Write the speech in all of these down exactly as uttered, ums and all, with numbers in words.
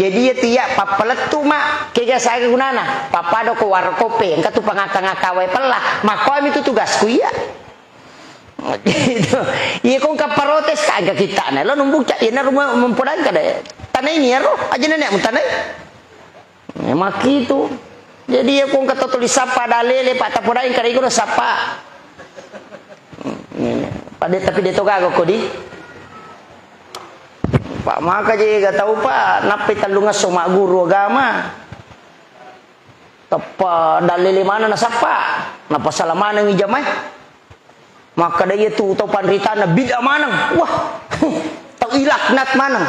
Jadi iya tu iya pappalettu ma, kega saga gunana? Pappada ko warkope, engka tu pangakka-ngakka wae pella. Makkoami tu tugasku iya. Gitu. Iya ko engka protes ka engka kittana. Lo numbuca, iya naru mempodangka de. Tanai ni ero, aja nenek mutanai. Ya, makitu. Jadi iya ko engka totoli sappa dalele, Pak, tapodai engka iko sappa. Pada tapi de to gaga ko di. Pak, maka je ga tau, Pak, nappai tellungesso magguru agama. Teppa dalele mana nasappa, napasala maneng ijamai. Makkeda iya tu tau panritana bid'ah maneng. Wah, tau ilaknat maneng.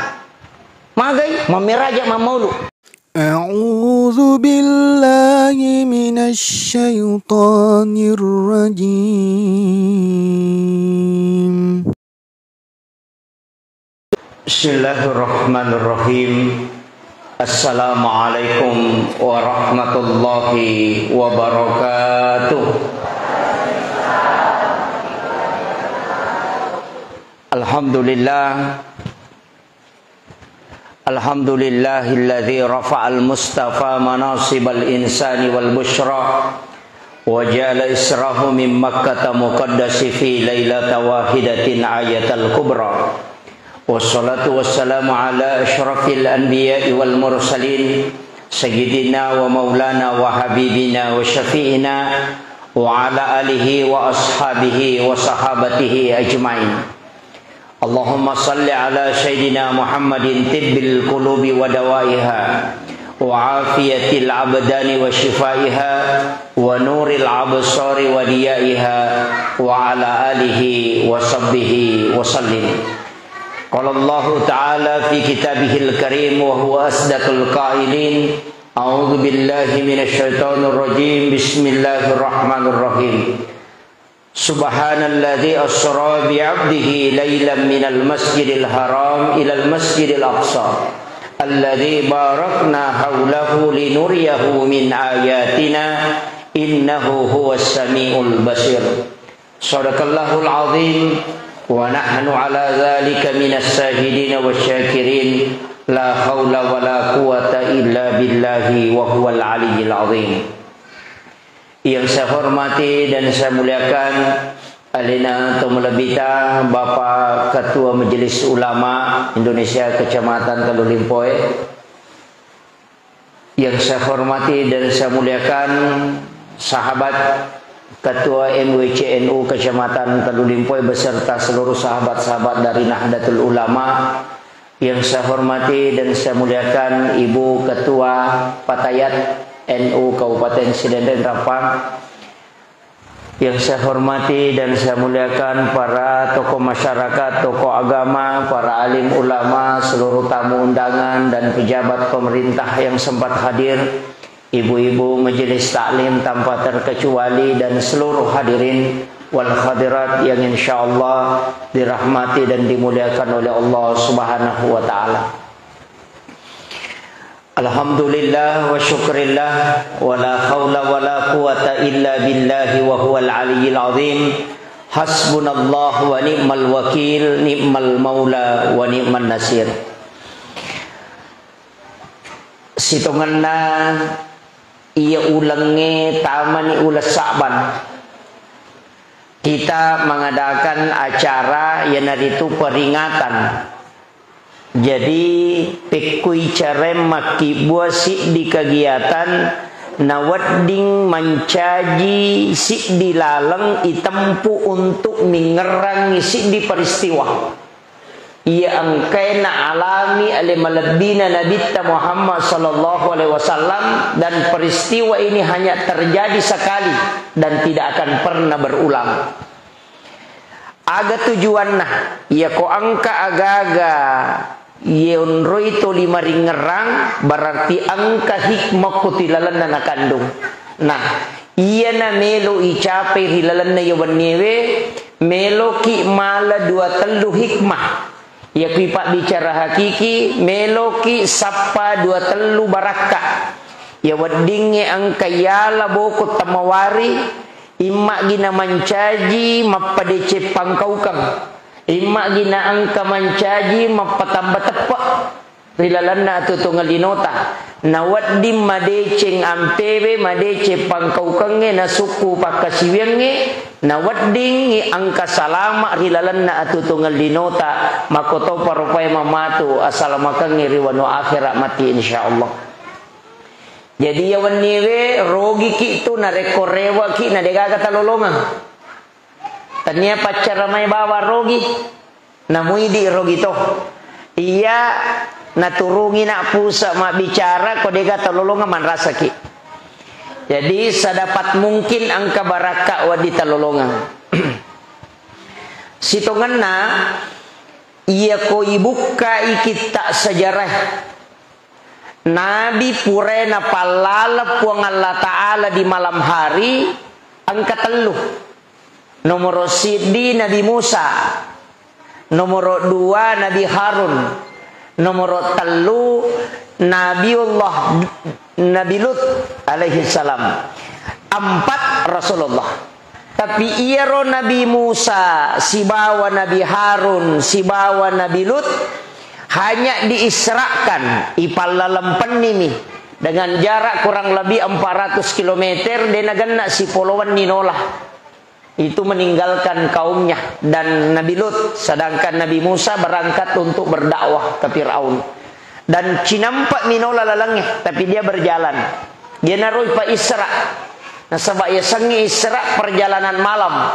Magai, mammeraja mammaulu. أعوذ بالله من الشيطان الرجيم. بسم الله الرحمن الرحيم. السلام عليكم ورحمة الله وبركاته. الحمد لله. الحمد لله الذي رفع المصطفى مناصب الإنسان والبشرى، وجعل إسراه من مكة مقدس في ليلة واحدة آية الكبرى. والصلاة والسلام على أشرف الأنبياء والمرسلين، سيدنا ومولانا وحبيبنا وشفيعنا، وعلى آله وأصحابه وصحابته أجمعين. اللهم صل على سيدنا محمد طب القلوب ودوائها، وعافية الأبدان وشفائها، ونور الأبصار وضيائها، وعلى آله وصحبه وسلم. قال الله تعالى في كتابه الكريم وهو أصدق القائلين: أعوذ بالله من الشيطان الرجيم. بسم الله الرحمن الرحيم. سبحان الذي أسرى بعبده ليلا من المسجد الحرام إلى المسجد الأقصى الذي باركنا حوله لنريه من آياتنا إنه هو السميع البصير. صدق الله العظيم ونحن على ذلك من الشاهدين والشاكرين. لا حول ولا قوة إلا بالله وهو العلي العظيم. Yang saya hormati dan saya muliakan alena to malebbita Bapak Ketua Majelis Ulama Indonesia Kecamatan Tellu Limpoe. Yang saya hormati dan saya muliakan sahabat Ketua M W C N U Kecamatan Tellu Limpoe beserta seluruh sahabat-sahabat dari Nahdlatul Ulama. Yang saya hormati dan saya muliakan Ibu Ketua Fatayat N U Kabupaten Sidenreng Rappang. Yang saya hormati dan saya muliakan para tokoh masyarakat, tokoh agama, para alim ulama, seluruh tamu undangan, dan pejabat pemerintah yang sempat hadir. Ibu-ibu majelis taklim tanpa terkecuali dan seluruh hadirin wal hadirat yang insyaallah dirahmati dan dimuliakan oleh Allah Subhanahu wa taala. Alhamdulillah wa syukrillah wa la haula wa la quwata illa billahi wa huwal aliyyil azim. Hasbunallah wa ni'mal wakil, ni'mal maula wa ni'man nasir. Sitongenna iya ulengnge tamani uleng Sa'ban, kita mengadakan acara iyanaritu peringatan. Jadi, pekkui careng makkibbua siddi kegiatan nawedding mancaji siddi laleng itempu untuk mingngerangngi siddi peristiwa. Iya engkae naalami ale malebbina Nabitta Muhammad sallallahu alaihi wasallam, dan peristiwa ini hanya terjadi sekali dan tidak akan pernah berulang. Aga tujuanna? Iyako engka agaga yonroi toli maringngerang, berarti engka hikmah ko tilalenna nakandung. Nah, iyana melo icapai ri lalenna iya wenniewe, meloki mala dua tellu hikmah. Iyako ipabbicara hakiki, meloki sappa dua tellu barakka. Iya weddingnge engka iyala boko temawari, immagi namancaji mappadeceng pangkaukeng, immagi naengka mancaji mappatamba teppe. ri lalenna atuo-tuongeng linota. Nawedding madeceng ampewe, madeceng pangkaukengnge, nasukku pakkasiwiangnge, naweddingngi engka salama ri lalenna atuo-tuongeng linota, makkotoparo paimeng matu asalamakengnge ri wanua akhera matti, insyaallah. Jadi, iya wenniwe rogiki tu narekko reweki na degaga talolongeng. Tania paccaramai bawang rogi, namuidi rogi to. Iya naturungi na puse mabbicara, ko dega talolongeng manrasaki. Jadi, sedapat mungkin engka barakka wedding talolongeng. Sitongenna, iya ko ibukkai kitta sejarah, Nabi purae napallaleng Puang Allah Ta'ala di malam hari, engka tellu. Nomoro siddi Nabi Musa, nomoro dua Nabi Harun, nomoro tellu Nabiullah Nabi Lut alaihi salam, empat Rasulullah. Tapi iyaro Nabi Musa sibawa Nabi Harun sibawa Nabi Lut hanya diisrakan, ipallalempenni mi dengan jarak kurang lebih empat ratus kilometer, de nagenna sipolowenni nola. Itu meninggalkan kaumnya dan Nabi Lut, sedangkan Nabi Musa berangkat untuk berdakwah ke Firaun. Dan cinampa minola lalengnge, tapi dia berjalan. Dia naroi pa Isra. Nasaba yasengnge Isra perjalanan malam.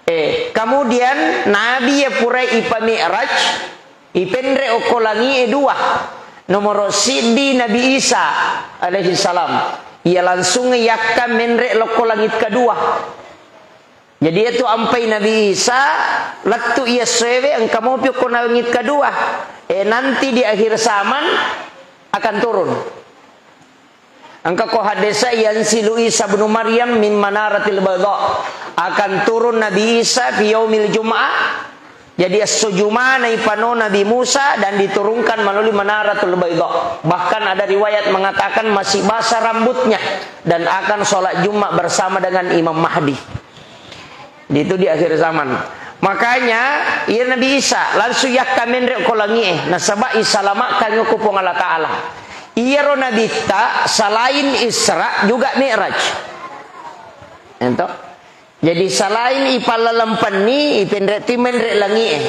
Eh, kemudian Nabi ya purai ipa Mi'raj, ipenre okko langi e dua. Nomoro siddi Nabi Isa alaihi salam. Ia langsung yakka menre lokko langit kedua. Jadi, itu ampai Nabi Isa, lettu iya sewe, engka mopi okko langit kedua. Eh, nanti di akhir zaman akan turun. Engka ko hadesa, "Yanzilu Isa ibnu Maryam min manaratil baydha." Akan turun Nabi Isa fi yaumil jum'ah. Jadi, esso Jumana ipano Nabi Musa dan diturunkan melalui Manaratul Baydha. Bahkan ada riwayat mengatakan masih basah rambutnya dan akan sholat Jumat bersama dengan Imam Mahdi. Itu di akhir zaman. Makanya, iya Nabi Isa langsung yakka menre ko langi e, nasaba isalamakkan ko Puang Allah Ta'ala. Iyaro Nabitta selain Isra juga Mi'raj. Ento. Jadi selain ipallalempenni, ipenre tu menre langi e.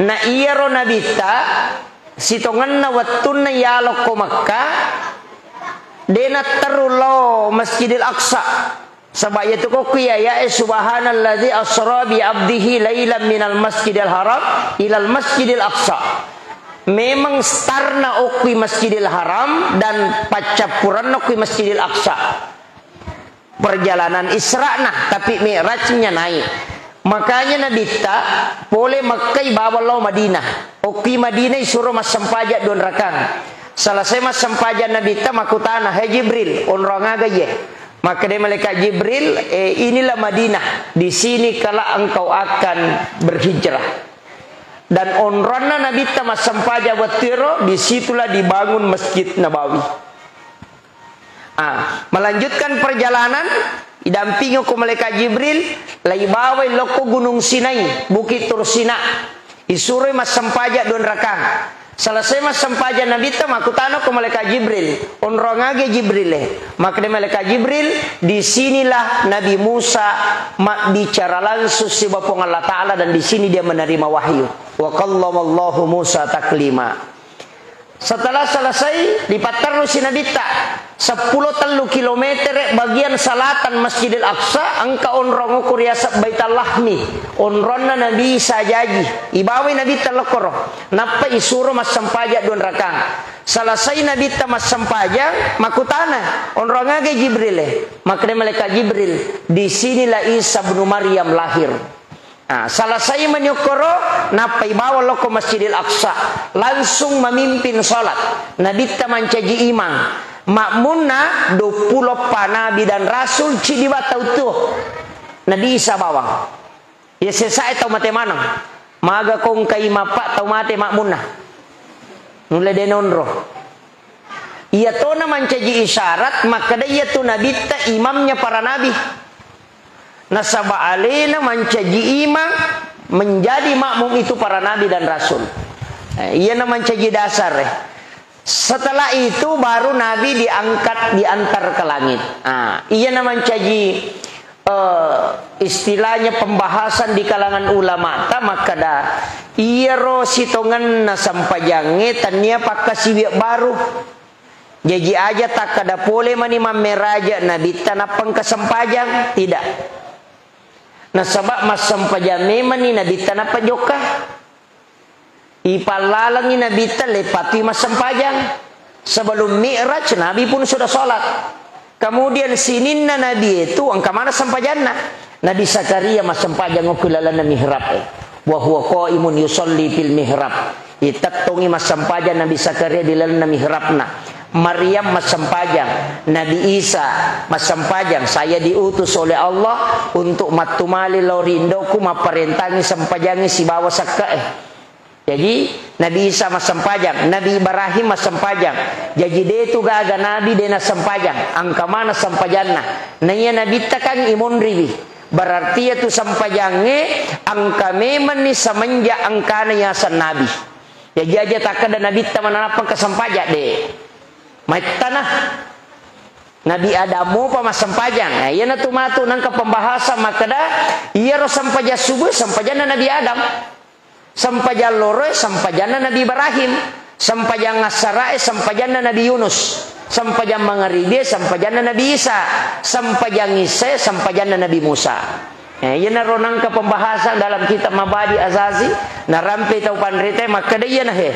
Na iyaro Nabitta sitongenna wettunna yalokko Makkah, de natteru lao Masjidil Aqsa. Saba' iyatu kokku iya, ya, eh, "Subhanalladzi asra bi abdihi lailan minal masjidil haram ilal masjidil aqsa." Memang starna okkui Masjidil Haram dan paccappuranna okkui Masjidil Aqsa. Perjalanan Isra'na, tapi Mi'rajnya naik. Makanya Nabitta pole Makkai bawang lao Madinah. Okkui Madinah isuro massempajang dua rakang. Selesai massempajang Nabitta makkutana, "Hai Jibril, onrong aga iye?" Makkeda malaikat Jibril, "Eh, inilah Madinah, di sini kelak engkau akan berhijrah." Dan onronna Nabitta massempajang wettuero, disitulah dibangun Masjid Nabawi. Ah, melanjutkan perjalanan, idampingi ko malaikat Jibril, laibawai lokko Gunung Sinai, Bukit Tur Sina. Isuroi massempajang dua rakang. Selesai massempajang Nabitta, makkutana ko malaikat Jibril, "Onrong aga Jibril e?" Makkeda malaikat Jibril, "Di sinilah Nabi Musa mabbicara langsung siba Puang Allah Ta'ala dan di sini dia menerima wahyu." Wa kallamallahu Musa taklima. Setelah selesai, dipatterrusi Nabitta seppulo tellu kilometer bagian selatan Masjidil Aqsa, engka onrong okko riaseng Baital Lahmi. Onronna Nabi Isa jaji. Ibawai Nabitta lokkoro. Nappa isuro massempajang dua rakang. Selesai Nabitta massempajang, makkutana, "Onrong aga Jibril e?" Makkeda malaikat Jibril, "Di sinilah Isa ibnu Maryam lahir." Nah, selesai mani okkoro, nappai bawang lokko Masjidil Aqsa, langsung memimpin salat. Nabitta mancaji imang. Makmunna duappulo eppa nabi dan rasul, ciddi ba tau tuo. Nabi Isa bawang. Iya sesae tau mate maneng. Maga ko engka imappa tau mate makmunna. Nulle de nonro. Iyatona mancaji isyarat, makkeda iyatu Nabitta imamnya para nabi. Nasaba alena mancaji imang, menjadi makmum itu para nabi dan rasul. Eh, iyana mancaji dasar, eh. Setelah itu baru Nabi diangkat, diantar ke langit. Ah, iyana mancaji, eh, istilahnya pembahasan di kalangan ulama ta makkeda, iyaro sitongenna sempajangnge tania pakkasiwiang baru. Jaji aja takkeda pole mani mammeraja Nabitta nappa engka sempajang, tidak. Nasaba massempajang memanni Nabitta nappa jokka. Ipallalengi Nabitta leppatui massempajang. Sebelum Mi'raj, Nabi pun sudah sholat. Kemudian sininna Nabi itu engka mana sempajanna. Nabi Zakaria massempajang okko lalenna mihrab. Wa huwa qaimun yusalli fil mihrab. Itettongi massempajang Nabi Zakaria di lalenna mihrabna. Maryam massempajang, Nabi Isa massempajang, "Saya diutus oleh Allah untuk mattumali lao ri indoku, mapparentangi sempajangi sibawa sekke'e." Jadi, Nabi Isa massempajang, Nabi Ibrahim massempajang. Jaji, de tu gaga nabi de nassempajang, engka mana sempajanna. Naiya Nabitta kan imonriwi. Berarti iyatu sempajangnge engka memanni semenjak engkana yaseng nabi. Jaji aja takkeda Nabitta manappa engka sempajang, de. Maettana. Nabi Adam mopa massempajang. Nah, iyanatu matu nengka pembahasan makkeda, iyaro sempajang subuh sempajanna Nabi Adam. Sempajang loroe sempajanna Nabi Ibrahim. Sempajang assarae sempajanna Nabi Yunus. Sempajang mangaribie sempajanna Nabi Isa. Sempajang issae sempajanna Nabi Musa. Eh, iyanaro nengka pembahasan dalam kitab Mabadi Azazi, narampe tau panritae makkeda iyana he.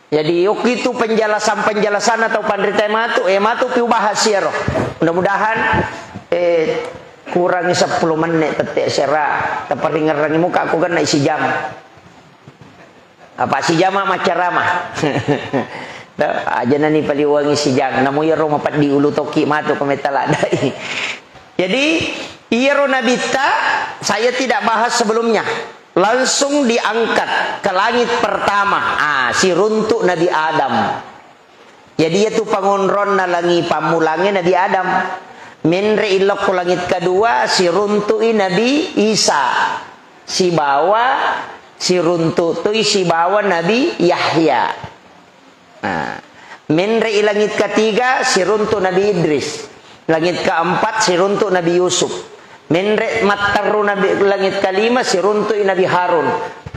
Jadi, okkitu penjelasan-penjelasanna tau panritae matu, eh, matu piu bahas iyaro. Mudah-mudahan, eh, kurangi seppulo menit tette sera, taparingerrangi muka aku kena isi jam. Apa si jama maccarama? Aja nani paliwangi si jang. Namu iyaro mapeddi ulu toki matu ko metta ladai. Jadi, iyaro Nabitta, saya tidak bahas sebelumnya. Langsung diangkat ke langit pertama. Ah, siruntuk Nabi Adam. Jadi, iyatu pangonronna langi pammulangnge Nabi Adam. Menre ilokko langit kedua, siruntu'i Nabi Isa. Sibawa, siruntu' toi sibawa Nabi Yahya. Nah, menre'i langit ketiga, siruntu' Nabi Idris. Langit keempat, siruntu' Nabi Yusuf. Menre' matterru Nabi, langit kelima, siruntu'i Nabi Harun.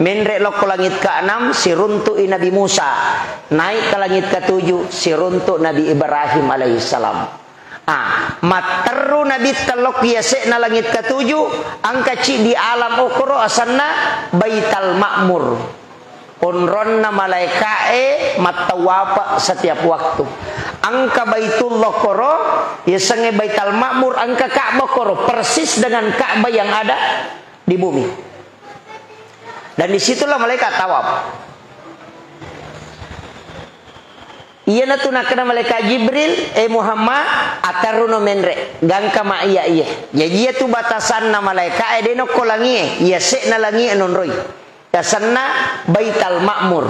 Menre' lokko langit keenam, siruntu'i Nabi Musa. Naik ke langit ketujuh, siruntu' Nabi Ibrahim alaihissalam. Ah, matterru Nabitta lokki yase'na langit ketujuh, engka ciddi alam okoro asenna Baital Ma'mur. Onronna malaeka'e mattawafa setiap waktu. Engka Baitullah koro, yasengnge Baital Ma'mur, engka Ka'bah koro, persis dengan Ka'bah yang ada di bumi. Dan disitulah malaikat tawaf. Iyanatu nakkeda malaikat Jibril, "Eh Muhammad, aterruno menre, gangka ma iya iye." Jaji iyatu batasanna malaika'e, de nokko langie, iyase'na langie nonroi. Yasenna Baital Ma'mur.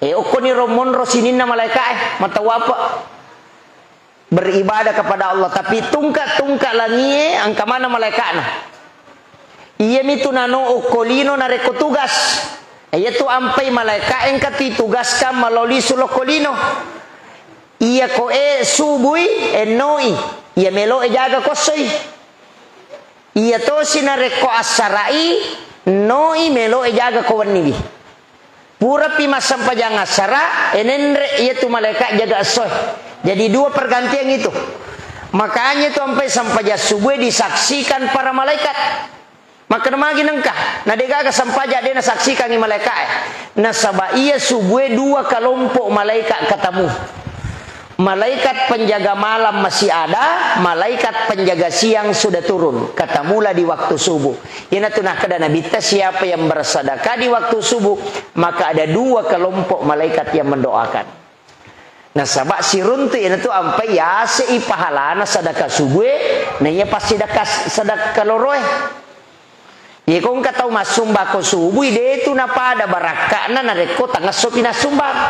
Eh, okkoni ro monro sininna malaika'e, matawafa. Beribadah kepada Allah, tapi tungka-tungka langie engka mana malaika'na. Iyamitu nano okko lino narekko tugas. Iyatu ampai malaika engka titugaskan malao lisu lokko lino. Iya ko e subui, ennoi. Iya melo e jaga kossoi. Iya tosi narekko assara'i, ennoi melo e jaga ko wenniwi. Purapi massempajang assara, enenre iyatu malaika jaga essoe. Jadi dua pergantian itu. Makanya itu ampai sempajang subuh disaksikan para malaikat. Makkeda magi nengka, na degaga sempajang de nasaksikangi malaika e. Nasaba iya subuh dua kelompok malaika ketemu. Malaikat penjaga malam masih ada, malaikat penjaga siang sudah turun. Ketemulah di waktu subuh. Iyanatu nakkeda Nabitta, siapa yang bersedekah di waktu subuh, maka ada dua kelompok malaikat yang mendoakan. Nasaba siruntu iyanatu ampai yase'i pahalana sedekah subuh e, na iya passidekah sedekah loro e. Iyako engka tau massumbako subui, detu napada barakka'na narekko tangessopi nassumbang.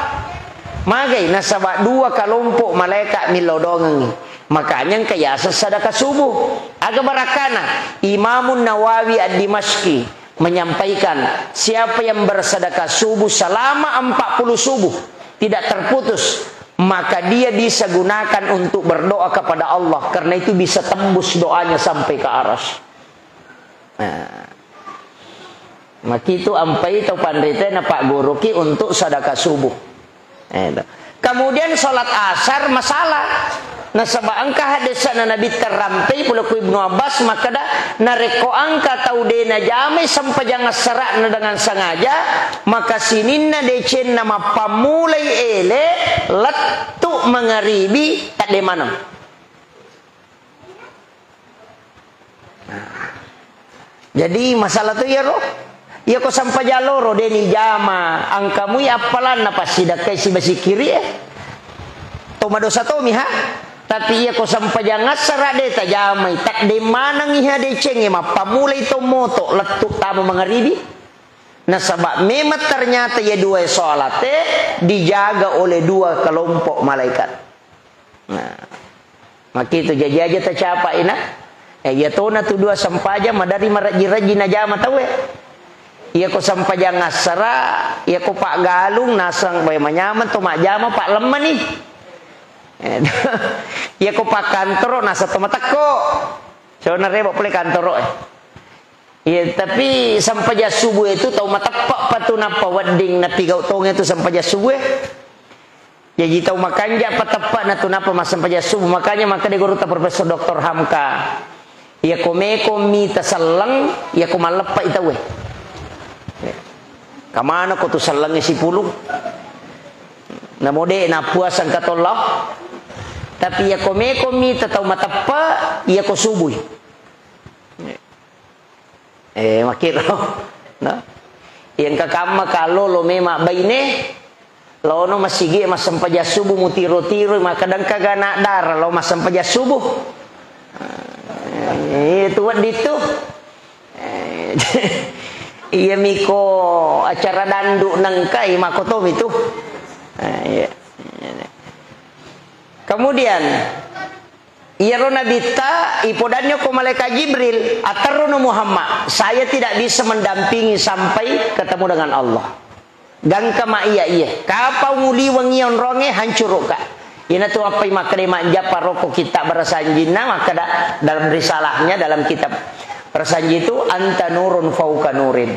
Magai, nasaba dua kalompok malaeka millau dongengngi. Makanya engka yaseng sadaka subuh. Aga barakka'na? Imamun Nawawi Ad-Dimashqi, menyampaikan, siapa yang bersedekah subuh selama empat puluh subuh, tidak terputus, maka dia bisa gunakan untuk berdoa kepada Allah. Karena itu bisa tembus doanya sampai ke aras. Nah, makitu ampai tau panrita na pagguruki untuk sedekah subuh. Eh, to. Kemudian salat asar masalah. Nasaba engka hadisna Nabi terrampei pole ku Ibnu Abbas makkeda, narekko engka tau de najamai sempajang assara'na dengan sengaja, maka sininna decenna mappammulai ele lettu mangaribi tadde maneng. Jadi, masalah tu iyaro. Iyako sempajang loro, de nijama, engkamui appalanna passidakkai sibasikiri e. To madosa tomi, ha? Tapi iyako sempajang assara de tajamai, tadde manengngi ha decengnge, mappammulai to moto, lettu tama mangaribi. Nasaba memang ternyata ya dua salate dijaga oleh dua kelompok malaikat. Nah, makitu jaji aja tacapai na. Eh, iya tona tu dua sempajang madari marajji-rajji najama tauwe. Iyako sempajang assara, iyako paggalung nasang bae manyameng to majjama paklemmani. Eh, iyako pakkantoro nasang to matekko. Sona reba pole kantoro e. Iya, tapi sempajang subuh itu tau mateppe' pa tu nappa wedding napigau tonge tu sempajang subuh e. Jaji tau makanja' pa teppa'na tu nappa massempajang subuh. Makanya makkeda gurutta Profesor Doktor Hamka, iyako meko mita selleng, iyako malleppe'i tauwe. Kamana ko tu sellengnge sipulung? Namo de' nappuasa engka tollo. Tapi iyako meko mita tau mateppe', iyako subui. Eh, makkiro. No? Iya engka kamma kallolo memang baine, laono masigi massempajang subuh, mutiro-tiro, makkeda engka ga anak dara lao massempajang subuh. Eh, itu wedding tu. Eh, iya miko acara dandu nengkai, mako tomi tu. Eh, iya. Kemudian, iyaro Nabitta, ipodanni ko Malaikat Jibril, "Aterruno Muhammad, saya tidak bisa mendampingi sampai ketemu dengan Allah. Gangka ma iya iye, kapang uliweng iya onronge, hancurukka." Iyanatu appai makkeda majjappa rokko kitta barasanjinna, makkeda dalam risalahnya, dalam kitab barasanji itu, "Anta nurun fauka nurin."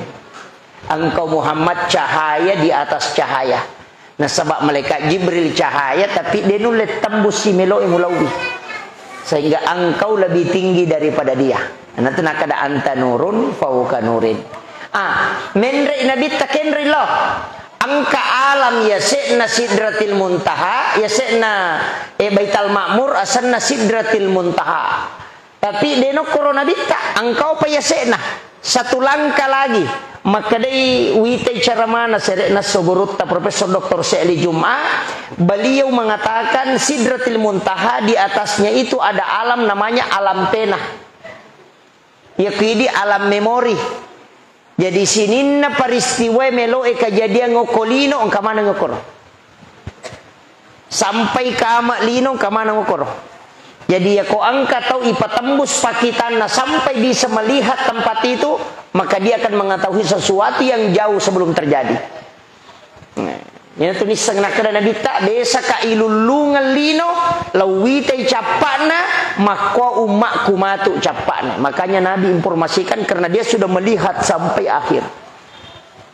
Engkau Muhammad cahaya di atas cahaya. Nasaba malaikat Jibril cahaya, tapi de nulle tembus si melo'i mulauwi. Sehingga engkau lebih tinggi daripada dia. Natu nakada anta nurun fauka nurin. Ah, menre Nabitta kenri lo. Engka alam yase'na Sidratil Muntaha, yase'na, eh, Baital Ma'mur, asenna Sidratil Muntaha. Tapi de nokkoro Nabitta, engkau pa yase'na. Satu langkah lagi. Makkedai witai caramana sere'na esso gurutta Profesor Doktor Se'li Jum'a, beliau mengatakan Sidratil Muntaha di atasnya itu ada alam namanya alam pena. Yakidi alam memori. Jadi sininna peristiwa melo'e kejadian okko lino engka maneng okkoro. Sampai kama lino engka maneng okkoro. Jadi yako engka tau ipatembus pakitanna sampai bisa melihat tempat itu, maka dia akan mengetahui sesuatu yang jauh sebelum terjadi. Nah, iyanatu nisseng nakkeda Nabitta, desaka ilullungeng lino, lauwitai cappa'na, makko ummakku matu cappa'na. Makanya Nabi informasikan karena dia sudah melihat sampai akhir.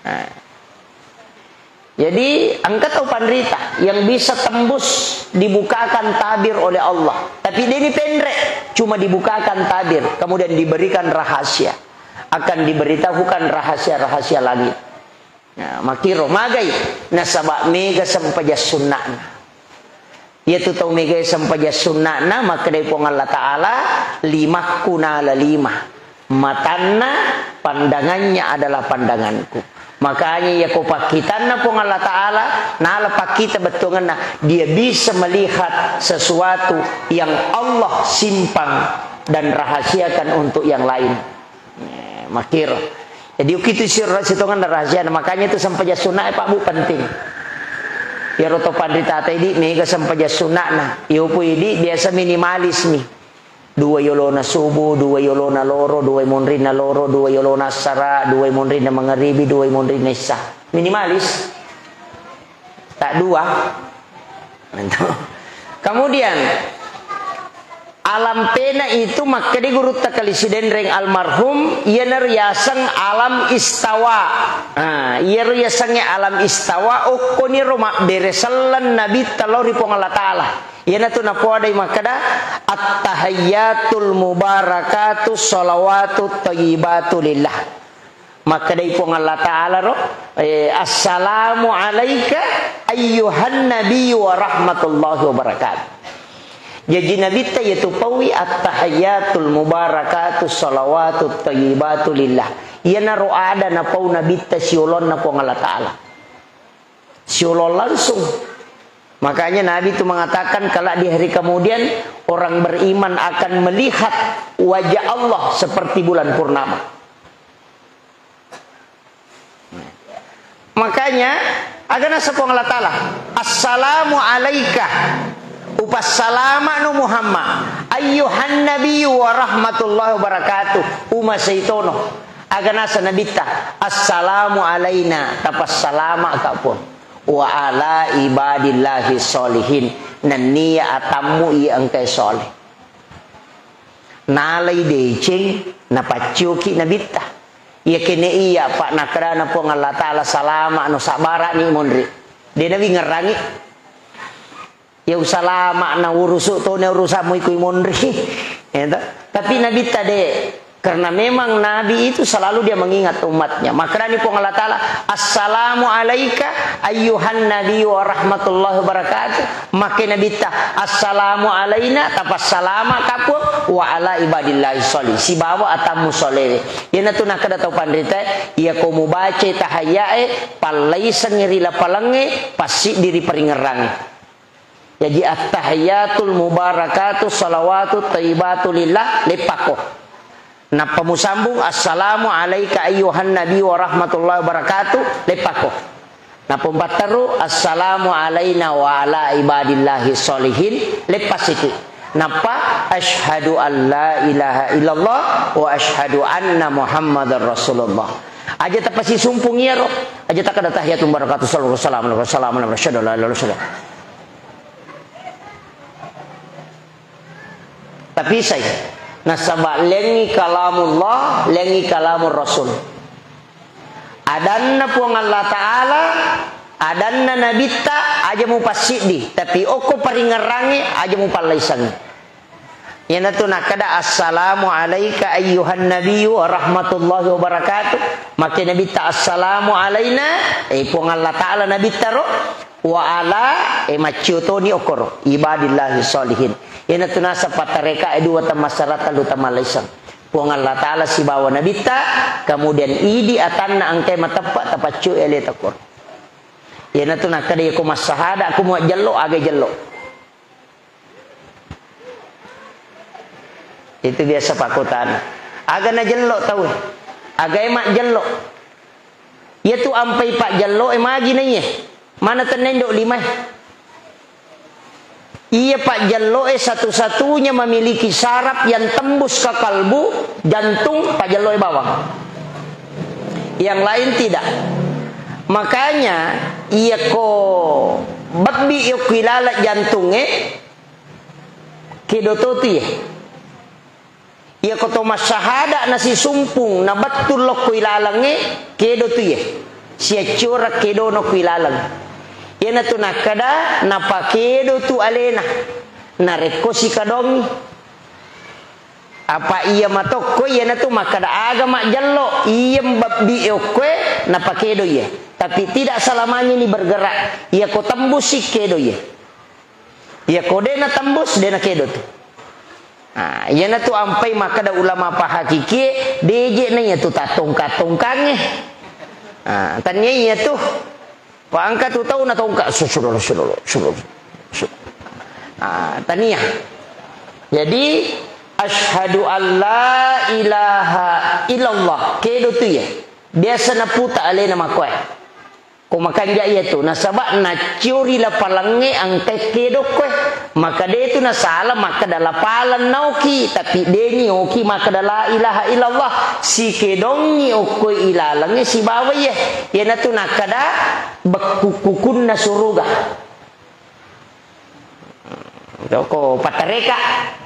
Nah. Jadi, engka tau panrita yang bisa tembus dibukakan tabir oleh Allah. Tapi de nipenre, cuma dibukakan tabir, kemudian diberikan rahasia. Akan diberitahukan rahasia-rahasia langit. Nah, makkiro magai nasaba mega sempajang sunna'na. Iyatu tau megai sempajang sunna'na, makkedai Puang Allah Ta'ala, "Limakku nala lima. Matanna, pandangannya adalah pandanganku." Makanya iyako pakkitanna Puang Allah Ta'ala, nala pakkita bettuangenna, dia bisa melihat sesuatu yang Allah simpan dan rahasiakan untuk yang lain. Eh, makkiro. Jadi, ukitu sirra sitongenna rahasiana. Makanya itu sempajang sunnah, eh, Pak Bu, penting. Iyaro to panritata idi, mega sempajang sunnahna. Iyopu idi, biasa minimalis mi. Dua yolona subuh, dua yolona loro, dua monrinna loro, dua yolona assara, dua monrinna mangaribi, dua monrinna isya. Minimalis. Tak dua. Kemudian, alam pena itu makkeda gurutta kali Sidenreng almarhum, iyana riaseng alam istawa. Nah, iyaro yasengnge alam istawa, okkoniro mabbere selleng Nabitta lao ri Puang Allah Ta'ala. Iyanatu napoadai makkeda, "At-tahiyyatul mubarakatu shalawatut thayyibatu lillah." Makkedai Puang Allah Ta'ala ro, eh, "Assalamu alaika ayyuhan nabiyyu wa rahmatullahi wa barakatuh." Jaji Nabitta iyatu paui, "At-tahiyyatul mubarakatu shalawatut thayyibatu lillah." Iyanaro ada napau Nabitta siolonna Puang Allah Ta'ala. Siolong langsung. Makanya Nabi itu mengatakan, kalau di hari kemudian orang beriman akan melihat wajah Allah seperti bulan purnama. Makanya, aga nasa Puang Allah Ta'ala, "Assalamu alaika." Upassalama'no Muhammad. "Ayyuhan nabiyyu wa rahmatullahi wa barakatuh." Uma seitono. Aga nasa Nabitta, "Assalamu alaina." Tapassalama ka Puang. "Wa ala ibadillahi sholihin." Nennia atammu iya engkae soleh. Nalai deceng, napaccioki Nabitta. Iya kene iya, Pak, nakkedana Puang Allah Ta'ala, "Salama no, sabbarani monri." De nawi ngerrangi. Ya usalama na urusu to ne urusammu iko monri. Ya toh? Tapi Nabitta de, karena memang Nabi itu selalu dia mengingat umatnya. Makkedani Puang Allah Ta'ala, "Assalamu alaika ayyuhan nabi wa rahmatullahi wa barakatuh." Makke Nabitta, "Assalamu alaina," tapassalama ka Puang, "wa ala ibadillahi sholih." Sibawa atammu solewe. Iyanatu nakkeda tau panrita, iya ko mubaca tahayyae, pallaisengngi ri lapalengnge, passiddi ri paringerrangnge. Jaji, "Attahiyatul mubarakatu salawatu thayyibatu lillah," leppakko. Nappa musambung, "Assalamu alaika ayyuhan nabi wa rahmatullahi wa barakatuh," leppakko. Nappa mupatteru, "Assalamu alaina wa ala ibadillahi sholihin," leppasiki. Nappa, "Asyhadu an la ilaha illallah wa asyhadu anna Muhammadar Rasulullah." Aja tapasisumpung iyaro. Aja takkeda, "Tahiyatul mubarakatu salawatu wassalamu ala, wassalamu ala, asyhadu an la ilaha illallah." Tapisai. Nasaba lengngi kalamullah, lengngi kalamur Rasul. Adanna Puang Allah Ta'ala, adanna Nabitta, aja mupassiddi. Tapi okko paringerrangnge, aja mupallaisengngi. Iyanatu nakkeda, "Assalamu alaika ayyuhan nabiyyu wa rahmatullahi wa barakatuh." Makke Nabitta, "Assalamu alaina," eh, Puang Allah Ta'ala Nabitta ro. Wa ala, e, maccio toni okkoro, ibadillahi sholihin. Iyanatu naseng pattareka e dua tammassara, tellu tammallaiseng. Puang Allah Ta'ala sibawa Nabitta, kemudian idi atanna engkae mateppa tapaccio e aleta okkoro. Iyanatu nakkeda, "Iyako massahada ku muajjello, aga jello?" Itu biasa pakkutana. Aga najello tauwe? Agae majjello? Iyatu ampai pajjelloe magi naiye? Mana tennendo limae? Iya pajjelloe satu-satunya memiliki saraf yang tembus ke kalbu, jantung, pajjelloe bawang. Yang lain tidak. Makanya, iyako babbi yokko ilaleng jantungnge, kedo to tu iye. Iyako to massahada nasisumpung, nabettu lokko ilalengnge, kedo tu iye. Siaccioreng kedono ko ilaleng. Iyanatu nakkeda, napakedo tu alena. Narekko sikadongi. Apa iya matokko, iyanatu makkeda aga majjello, iya mbabbi e okkoe, napakedo iye. Tapi tidak selamanya ini bergerak. Iyako tembussi kedo iye. Iyako de natembus, de nakedo tu. Nah, iyanatu ampai makkeda ulama pahakikie, deje na iyatu tattongka-tongkangnge. Nah, tania iyatu. Paengka tu tau natongka, su-, sudolo, sudolo, sudolo, su-, nah, tania. Jadi, asyhadu an la ilaha illallah. Kedo tu iye. Biasa naputa alena makkoe. Ko makanja iyatu, nasaba nacciori lapalangnge angkai kedokkoe. Maka de tu nasala makkeda lapaleng naoki, tapi deni oki makkeda la ilaha illallah. Sikedongngi okkoi ilalengnge sibawa iye. Iyanatu nakkeda bekku-, kukunna suruga. Joko patareka,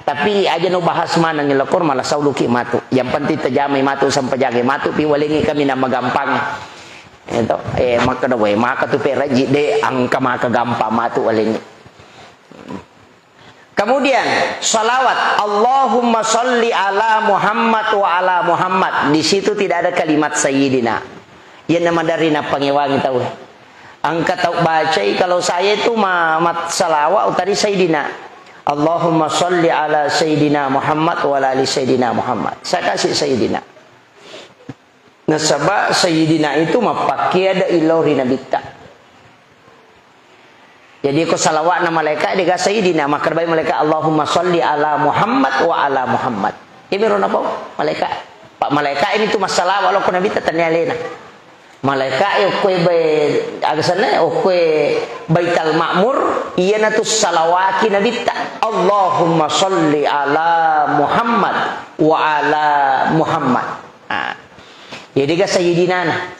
tapi aja no bahas maneng lokor malah sauluki matu. Yang penting tajamai matu sampajange matu pi walengi kami nama gampang. Itu, eh, makkeda wae, maka tu peraji de angka maka gampang matu walengi. Kemudian, salawat, Allahumma salli ala Muhammad wa ala Muhammad. Di situ tidak ada kalimat Sayyidina. Iya nama dari napangewangi tau. Angka tau bacai, kalau saya itu ma-, mat-, salawat utari Sayyidina. Allahumma salli ala Sayyidina Muhammad wa ala ali Sayyidina Muhammad. Saya kasih Sayyidina. Nasaba Sayyidina itu mappakkeda illau ri Nabitta. Jadi ko salawatna malaika dega Sayyidina, makkeda bai malaika, "Allahumma salli ala Muhammad wa ala Muhammad." Iyamiro napau malaika. Pak malaika ini tu massalawa lo ko Nabitta tania alena. Malaika e okkoe bai, aga senna, okkoe Baital Ma'mur, iyanatu salawaki Nabitta. "Allahumma salli ala Muhammad wa ala Muhammad." Ah. Jadi ga Sayyidinana.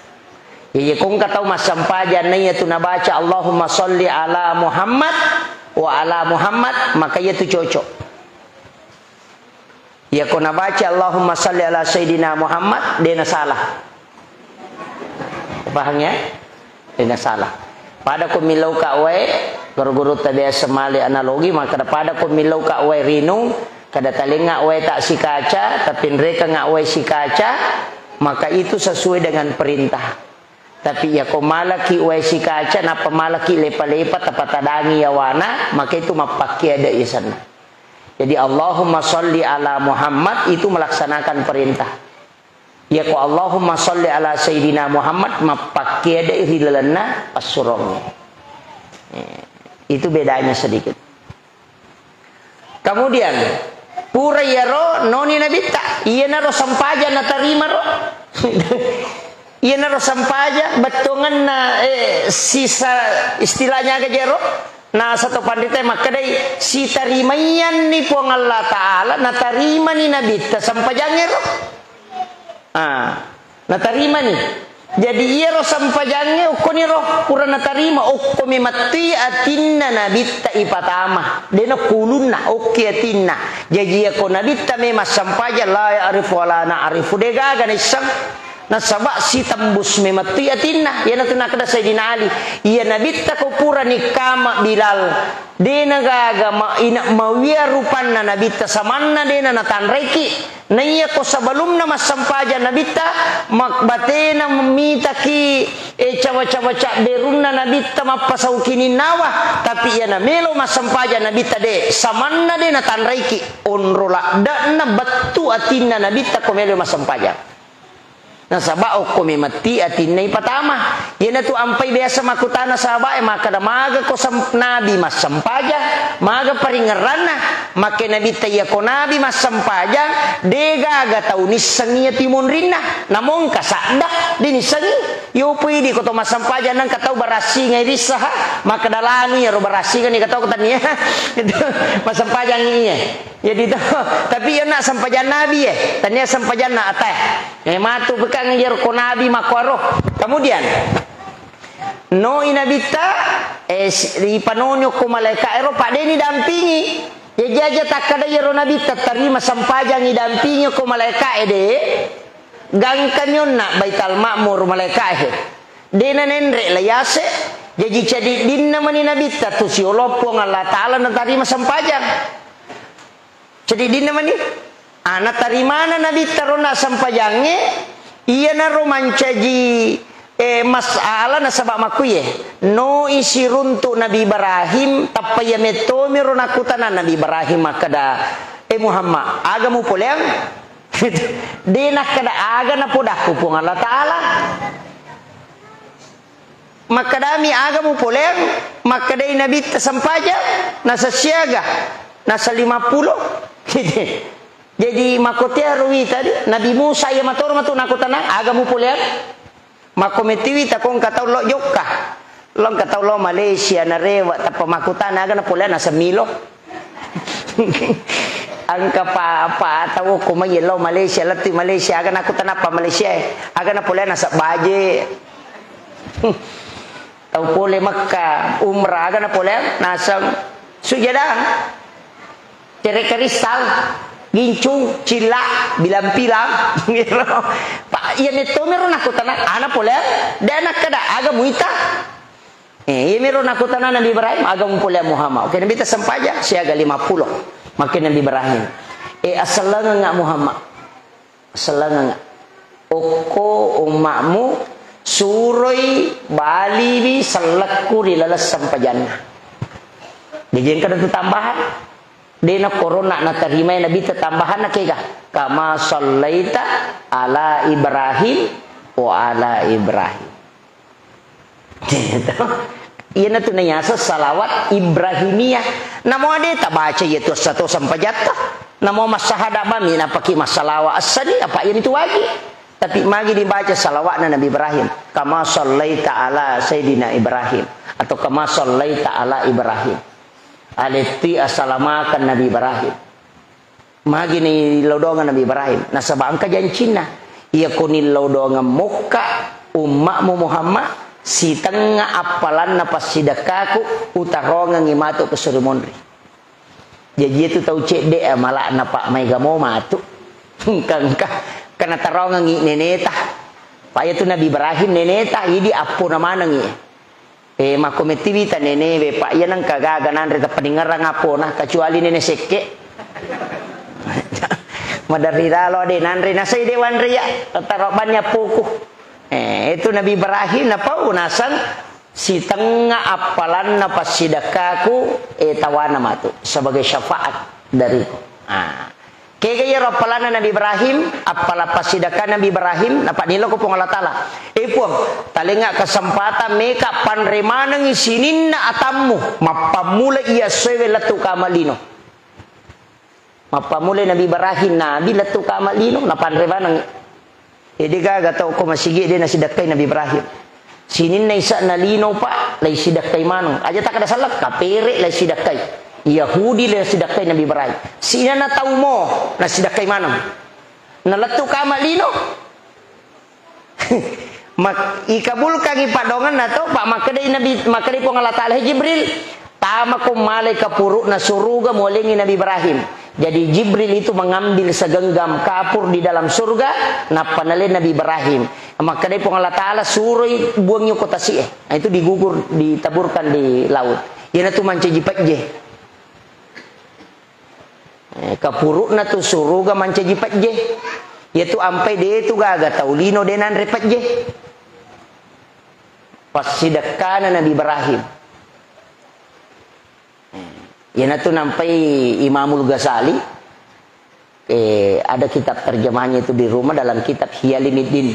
Iya, kongka tau massampajang na iyatu nabaca, "Allahumma salli ala Muhammad wa ala Muhammad," maka iyatu cocok. Iya, ko nabaca, "Allahumma salli ala Sayyidina Muhammad," de nasalah. Paham ya? De nasalah. Pada ko millau ka wae, guru-guru ta biasa male analogi, maka pada ko millau ka wae rinung, kada talengnga wae ta sikaca, tapi nrekeng wae sikaca, maka itu sesuai dengan perintah. Tapi iya ko malaki wae sikaca, nappa malaki lepa-lepa, tapatadangi yawana, maka itu mappakkeda isanna. Jadi, Allahumma salli ala Muhammad itu melaksanakan perintah. Iya ko Allahumma salli ala Sayyidina Muhammad, mappakkeda ri lalenna passurongnge. Eh, itu bedanya sedikit. Kemudian, pura iyaro noni Nabitta, iyanaro sampajang natarimaro. Iyanaro sampajang, bettuangenna, eh, sisa, istilahnya aga jero, na sato panrita makkedai, sitarimaiyanni Puang Allah Ta'ala, natarimani Nabitta sampajangngero. Ah, natarimani. Jadi, iyaro sampajangnge okkoniro pura natarima, okko memettui atinna Nabitta ipatama. Dena kulunna, okki atinna. Jaji, iyako Nabitta memang sampajang, la ya'rifu wa la na'rifu, degaga naisseng. Nasaba sitembus memettui atinna. Iyanatu nakkeda Sayyidina Ali, iya Nabitta ko purani kama Bilal, dena gaga ma-, ina-, mawia rupanna Nabitta, samanna dena natanraiki. Naiya ko sebelumna massempajang Nabitta, mak-, batena mitaki, eh, cawa-cawa cabberunna Nabitta mappasau kininnawa, tapi iya namelo massempajang Nabitta de, samanna de natanraiki, onro ladde'na bettu atinna Nabitta ko melo massempajang. Nasaba okko memetti atinna ipatama. Iyanatu ampai biasa makkutana sahabae makkeda, "Maga ko sem-, nabi massempajang, maga paringerranna?" Makke Nabitta, "Iyako nabi massempajang, degaga tau nissengngi iya timonrinna. Namongka sadda, de nissengngi. Yopo idi ko to massempajang nengka tau barassingai rissaha, makkeda lanu iyaro barassinga ni katau ko tania." Itu massempajangngi iye. Jadi to, tapi iyana sempajang nabi e, tania sempajanna atae. Eh, matu pekang iyaro ko nabi makkuaro. Kemudian, noi Nabitta, eh, si-, ipanoni okko malaika ero, padeni dampingi. Jaji aja takkada iyaro Nabitta tarima sempajang idampingi okko malaika e de, gangkani onna Baital Ma'mur malaika e. Dena nenre la yase, jaji cadiddinna mani Nabitta tu siolo Puang Allah Ta'ala natarima sempajang. Cadiddinna mani? Ah, natarimana Nabitta ronna sempajangnge, iyanaro mancaji, eh, masalah nasaba makkuye. Noi siruntu Nabi Ibrahim, tappa iya mettomi ro nakkutana Nabi Ibrahim makkeda, "Eh, Muhammad, aga mupoleang?" De nakkeda aga napodakku Puang Allah Ta'ala. Makkedami, "Aga mupoleang?" Makkedai Nabitta, "Sempajang." Nasa siaga? Nasa lima pulo. Jadi, makotea ruwi tadi, Nabi Musa iya matoro matu nakutana, "Aga mupoleang?" Makko mettiwi takko engka tau lo jokka. Lo engka tau lo Malaysia, narewe, tappa makkutana aga napoleang naseng milo. Engka pa, pa tau ko mai lo Malaysia, lettu Malaysia, aga nakkutana pa Malaysia e. Aga napoleang naseng baje. Tau pole Mekka, umrah, aga napoleang naseng sujadang. Cere kristal, gincung, cilla, bilang-pilang. Pak, iya metto mero nakkutana, ana poleang, de nakkeda, aga muita. Eh, iya mero nakkutana Nabi Ibrahim, aga mupoleang Muhammad. Oke, Nabi ta sempajang, siaga lima puluh. Makke Nabi Ibrahim. Eh, asellengengnga Muhammad. Sellengeng. Okko umma'mu, suroi baliwi sellekku ri laleng sempajanna. Jaji engka tu tambahan. De na korona natarimai Nabi ta tambahanna kega. Kama sallaita ala Ibrahim wa ala Ibrahim. Iyanatu nayaseng salawat Ibrahimiyah. Namo de tabaca iyatu essa to sempajatta. Namo massahada bami napaki massalawa essani, apa iyanitu wagi. Tapi magi dibaca salawatna Nabi Ibrahim. Kama sallaita ala Sayyidina Ibrahim. Atau kama sallaita ala Ibrahim. Aletti asalamakan Nabi Ibrahim. Magi nillau doangeng Nabi Ibrahim? Nasaba engka jancinna. Iyako nillau doangeng mokka umma'mu Muhammad, sitengnga appalanna passidekkaku utarongengngi matu ke suri monri. Jaji itu tau cedde, eh, mala'na, Pak, maega mo matu. Engka, engka. Karena tarongengngi neneta. Pak, iyatu Nabi Ibrahim neneta, idi appona manengngi. Eh, makko mettiwita nenewe, Pak, iya nengka gaga nanre tappaningerang apona, kecuali nene sekke. Maderri lalo de nanre, nasai de wanre ya, taro banni appoku. Eh, itu Nabi Ibrahim napau naseng sitengnga appalanna passidekkaku, eh, tawana matu sebagai syafaat dariku. Ah. Kega iyaro appalanna Nabi Ibrahim, appala passidekka Nabi Ibrahim, napaniloko Puang Allah Ta'ala. Eh, Puang, talenga kesempatan meka panre manengi sininna atammu, mappammula iya essoewe lettu kama lino. Mappammula Nabi Ibrahim, Nabi lettu kama lino, napanre manengi. Eh, de gaga tau ko masigi de nasidekkai Nabi Ibrahim. Sininna isa'na lino, Pak, laisidekkai maneng. Aja takkeda selleng, kapere laisidekkai. Yahudi laisidekkai Nabi Ibrahim. Sininna tau mo nasidekkai maneng. Nalettu kama lino. Mak-, ikabulkangi padongenna to, Pak, makkedai Nabi, makkedai Puang Allah Ta'ala, "Hei Jibril, tamako malai kapuru'na suruga mualengi Nabi Ibrahim." Jadi Jibril itu mengambil segenggam kapur di dalam surga, nappa naleng Nabi Ibrahim. Makkedai Puang Allah Ta'ala, "Suroi buangi ko tasi'e." Nah, itu digugur, ditaburkan di laut. Iyanatu mancaji pejje. Eh, kapuru'na tu suruga mancaji pejje. Iyatu ampai de tu gaga tau lino de nanre pejje. Passidekkana Nabi Ibrahim. Iyanatu nampai Imamul Ghazali, eh, ada kitab terjemahnya itu di rumah dalam kitab Ihya Ulumuddin.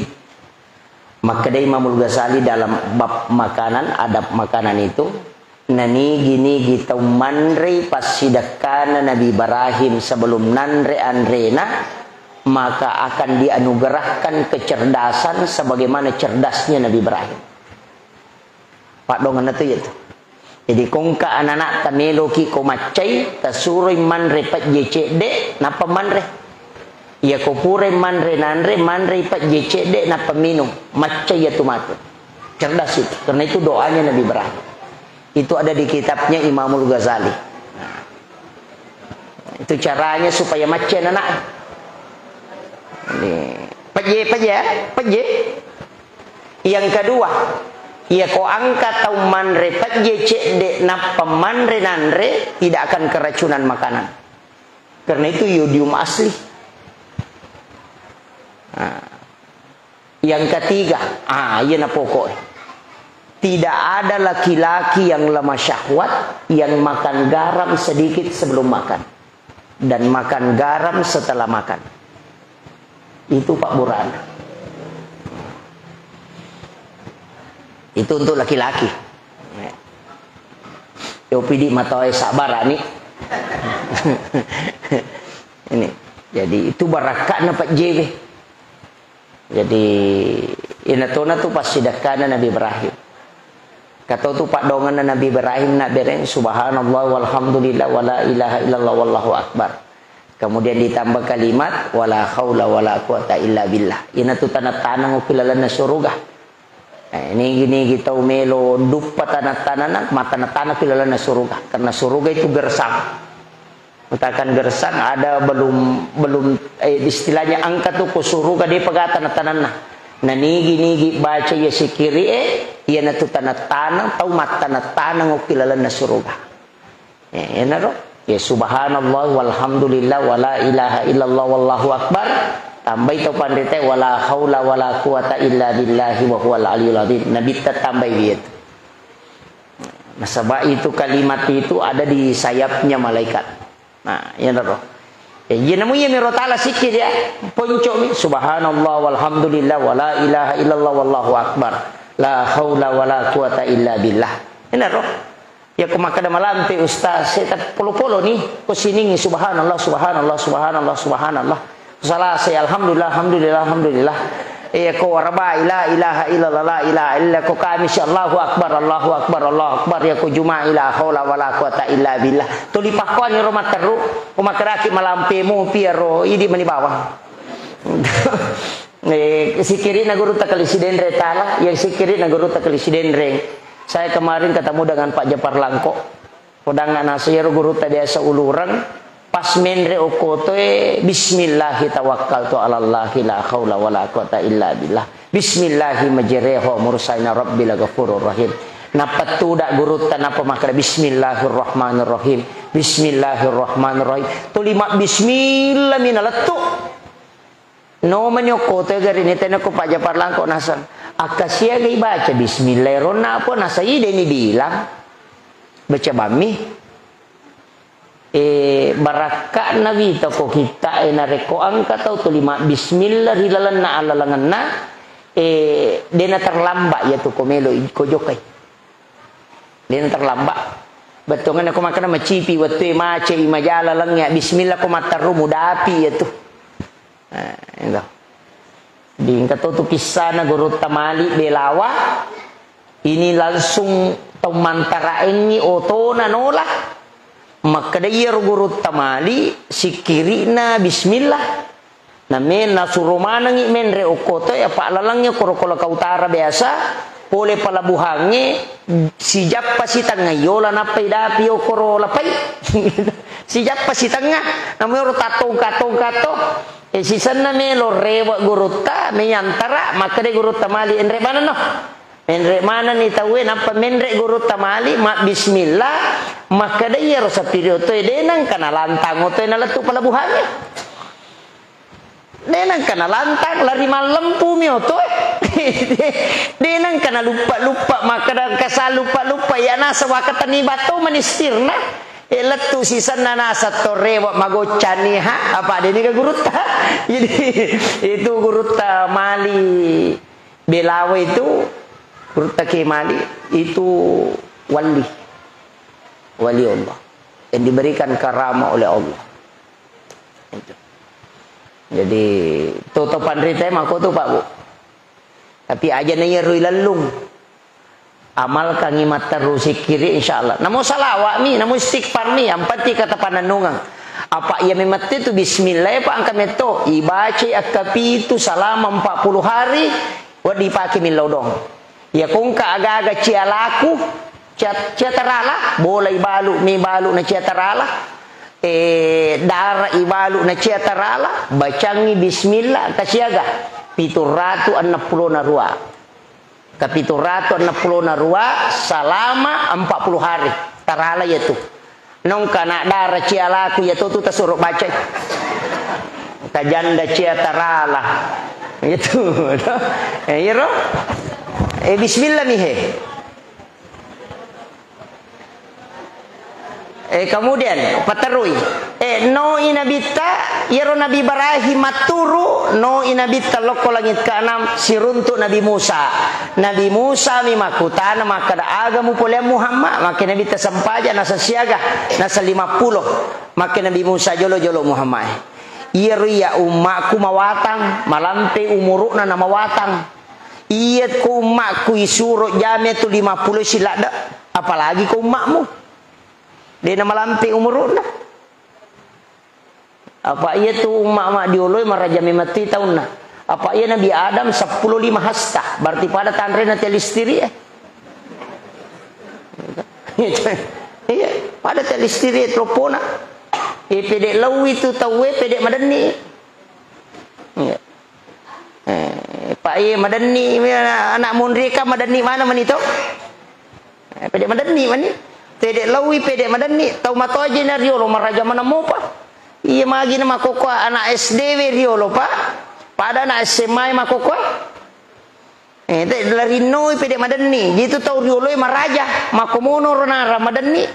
Makkedai Imamul Ghazali dalam bab makanan, adab makanan itu, nanigi-nigi tau manrei passidekkana Nabi Ibrahim sebelum nanre anrena, maka akan dianugerahkan kecerdasan sebagaimana cerdasnya Nabi Ibrahim. Paddongenna tu iyatu. Jadi, ko engka anana'ta meloki ko maccai, tasuroi manre pejje cedde, nappa manre. Iyako purai manre nanre, manrei pejje cedde, nappa minung. Maccai iyatu matu. Cerdas itu. Karena itu doanya Nabi Ibrahim. Itu ada di kitabnya Imamul Ghazali. Itu caranya supaya macca anak. Ini, pejje, pejje, ya? Pejje. Yang kedua, iya ko engka tau manre pejje cedde nappa manre nanre, tidak akan keracunan makanan. Karena itu yodium asli. Nah. Yang ketiga, ah, iya na pokok. Tidak ada laki-laki yang lemah syahwat yang makan garam sedikit sebelum makan dan makan garam setelah makan. Itu Pak Burhan. Itu untuk laki-laki. Yo pidi matoe sabar ani. Ini. Jadi itu barakatna Pak J W. Jadi, Iyanatona tu passidekkana Nabi Ibrahim. Katau tu paddoangenna Nabi Ibrahim nabbereng, "Subhanallah walhamdulillah wala ilaha illallah wallahu akbar." Kemudian ditambah kalimat, "Wala haula wala quwata illa billah." Iyanatu taneng-taneng okki lalenna suruga. Eh, nigi-nigi tau melo duppa taneng-taneng, mattaneng-taneng okki lalenna suruga. Karena suruga itu gersang. Misalkan gersang ada belum, belum, eh, istilahnya engka tu ko suruga de pegata na tananna. Na nigi-nigi baca iya sikkiri e, iyanatu taneng-taneng, tau mattaneng-taneng okki lalenna suruga. Eh, enaro. Ya subhanallah walhamdulillah wala ilaha illallah wallahu akbar. Tambai tau panrita wala haula wala quwata illa billahi wa huwal aliyul azim. Nabitta tambai dia tu. Nasaba itu kalimat itu ada di sayapnya malaikat. Nah, iyanaro. Eh, iya namu iya miro tala sikkiri ya. Poncomi. Subhanallah walhamdulillah wala ilaha illallah wallahu akbar. La haula wala quwata illa billah. Iyanaro. Ya ko makkeda malampe ustaz, saya tak polo-polo ni. Ko siningi subhanallah, subhanallah, subhanallah, subhanallah. Salasa, alhamdulillah, alhamdulillah, alhamdulillah. Iya ko warabai, la ilaha illallah, la ilaha illa, ko Kamis, Allahu Akbar, Allahu Akbar, Allahu Akbar, iya ko Juma'i, la haula wala quwata illa billah. Tuli pakkuani ro matteru, ko makkedaki malampe mopi ro, idi mani bawang. Eh, sikkiri'na gurutta Kali Sidenreng tala, iya sikkiri'na gurutta Kali Sidenreng. Saya kemarin ketemu dengan Pak Japar Langko. Podangnga nasa iyaro gurutta biasa ulureng, pas menre okkotoe, "Bismillahi tawakkaltu alallahi la haula wala quwata illa billah. Bismillahi majreha wa mursaina rabbi la ghafurur rahim." Nappa tuda gurutta, nappa makkeda, "Bismillahirrahmanirrahim. Bismillahirrahmanirrahim." Tuli mabbismillah mi nalettu. Nomani okkoto gari ni tena ko Pak Japar Langko nasang. Akkasiaga ibaca bismillah ronna apa nasa ideni bilang. Baca bammi. Eh, barakka'na wita ko kitta e narekko engka tau tuli mabbismillah ri lalenna allalengenna, eh, dena terlambat ya tu ko melo i-, ko jokai. Dena terlambat. Bettuanna ko makkeda macipi wettu e macai majala lengnge, bismillah ko matteru mudapi ya tu. Eh, itu. Di engka to tu kissana Gurutta Mali Belawa. Ini langsung tau mantaraengngi otona nola. Makkeda iyaro Gurutta Mali sikkiri'na bismillah. Na me-, nasuro manengngi menre okkoto e, apa lalengnge koro Kolaka Utara biasa, pole pelabuhangnge, sijappa sitengnga yola nappai dapi okoro lapai. Sijappa sitengnga, namero tattongka-tongka to. E, sisenna melo rewe Gurutta, meyantara, makkeda Gurutta Mali, enre manenno. Menre manenni tauwe, nappa menre Gurutta Mali, mabbismillah, makkeda iyaro sapiri otoe, de nengka nalantang otoe nalettu pelabuhangnge. De nengka nalantang, lari mallempu mi oto e. De nengka naluppa-luppa, makkeda engka saluppa-luppa, iya nasa wakatenni batto manistirna. E, lettu sisenna nasa to rewe magoccanni, ha? Apa de niga Gurutta? Jadi, itu Gurutta Mali Belawa itu, Gurutta Kiai Mali itu wali. Wali Allah. Yang diberikan karamah oleh Allah. Itu. Jadi, toto panrita mako tu, Pak, Bu. Tapi aja na iya rui lellung. Amalkangi matteru sikkiri, insya Allah. Namo salawat mi, namo istighfar mi, yang penting kata panennungeng. Apa iya memette tu bismillah, Pak, angka metto. Ibacai akka pitu salama empat puluh hari, wedding pake millau dong. Iya kongka aga-aga cia laku, cia, cia tarala, bola ibalu, mi balu na cia tarala, eh, dara ibalu na cia tarala, bacangi bismillah, kasiaga, pitu ratu enneng pulo na rua. Ka pitu ratu enneng pulo na rua, salama empat puluh hari. Tarala iya tu. Nongka na dara cia laku iya to tu tasuro bacai. Tajanda cia tarala. Itu. Eh, iyaro. Eh, bismillah mi he. Eh, kemudian, paterui. Eh, no i nabitta, iyaro Nabi Ibrahim matturu, no i nabitta lokko langit keenam, siruntuk Nabi Musa. Nabi Musa mi makkutana makkeda, "Aga mupoleang Muhammad?" Makke nabitta sempaja, nasa siaga, nasa lima puluh. Makke Nabi Musa, "Jolo-jolo Muhammad. Iyaro iya ummaku mawatang, malampe umuru'na na mawatang." Iya ko ummakku isuro jame tu lima pulo siladde, apalagi ko ummakmu. Dena malampe umuru'na. Apa iya tu umma-, umma dioloi maraja memetti taunna. Apa iya Nabi Adam seppulo lima hasta, berarti pada tanrena telistiri, eh. Iya, pada telistiri telopona. Eh, pede laui tu tauwe, pede madenni. Iya. Eh, Pak, iya, madenni, anak monri ka madenni mana mani to? Eh, pede madenni mani. Pede laui, pede madenni. Tau matoaji na riolo, maraja maneng mopa. Iya, magi na makkokkoe anak S D we riolo, Pak. Pada anak S M A makkokkoe. Eh, te, larinnoi pede madenni. Jitu tau rioloi maraja. Makkomono ro nara madenni.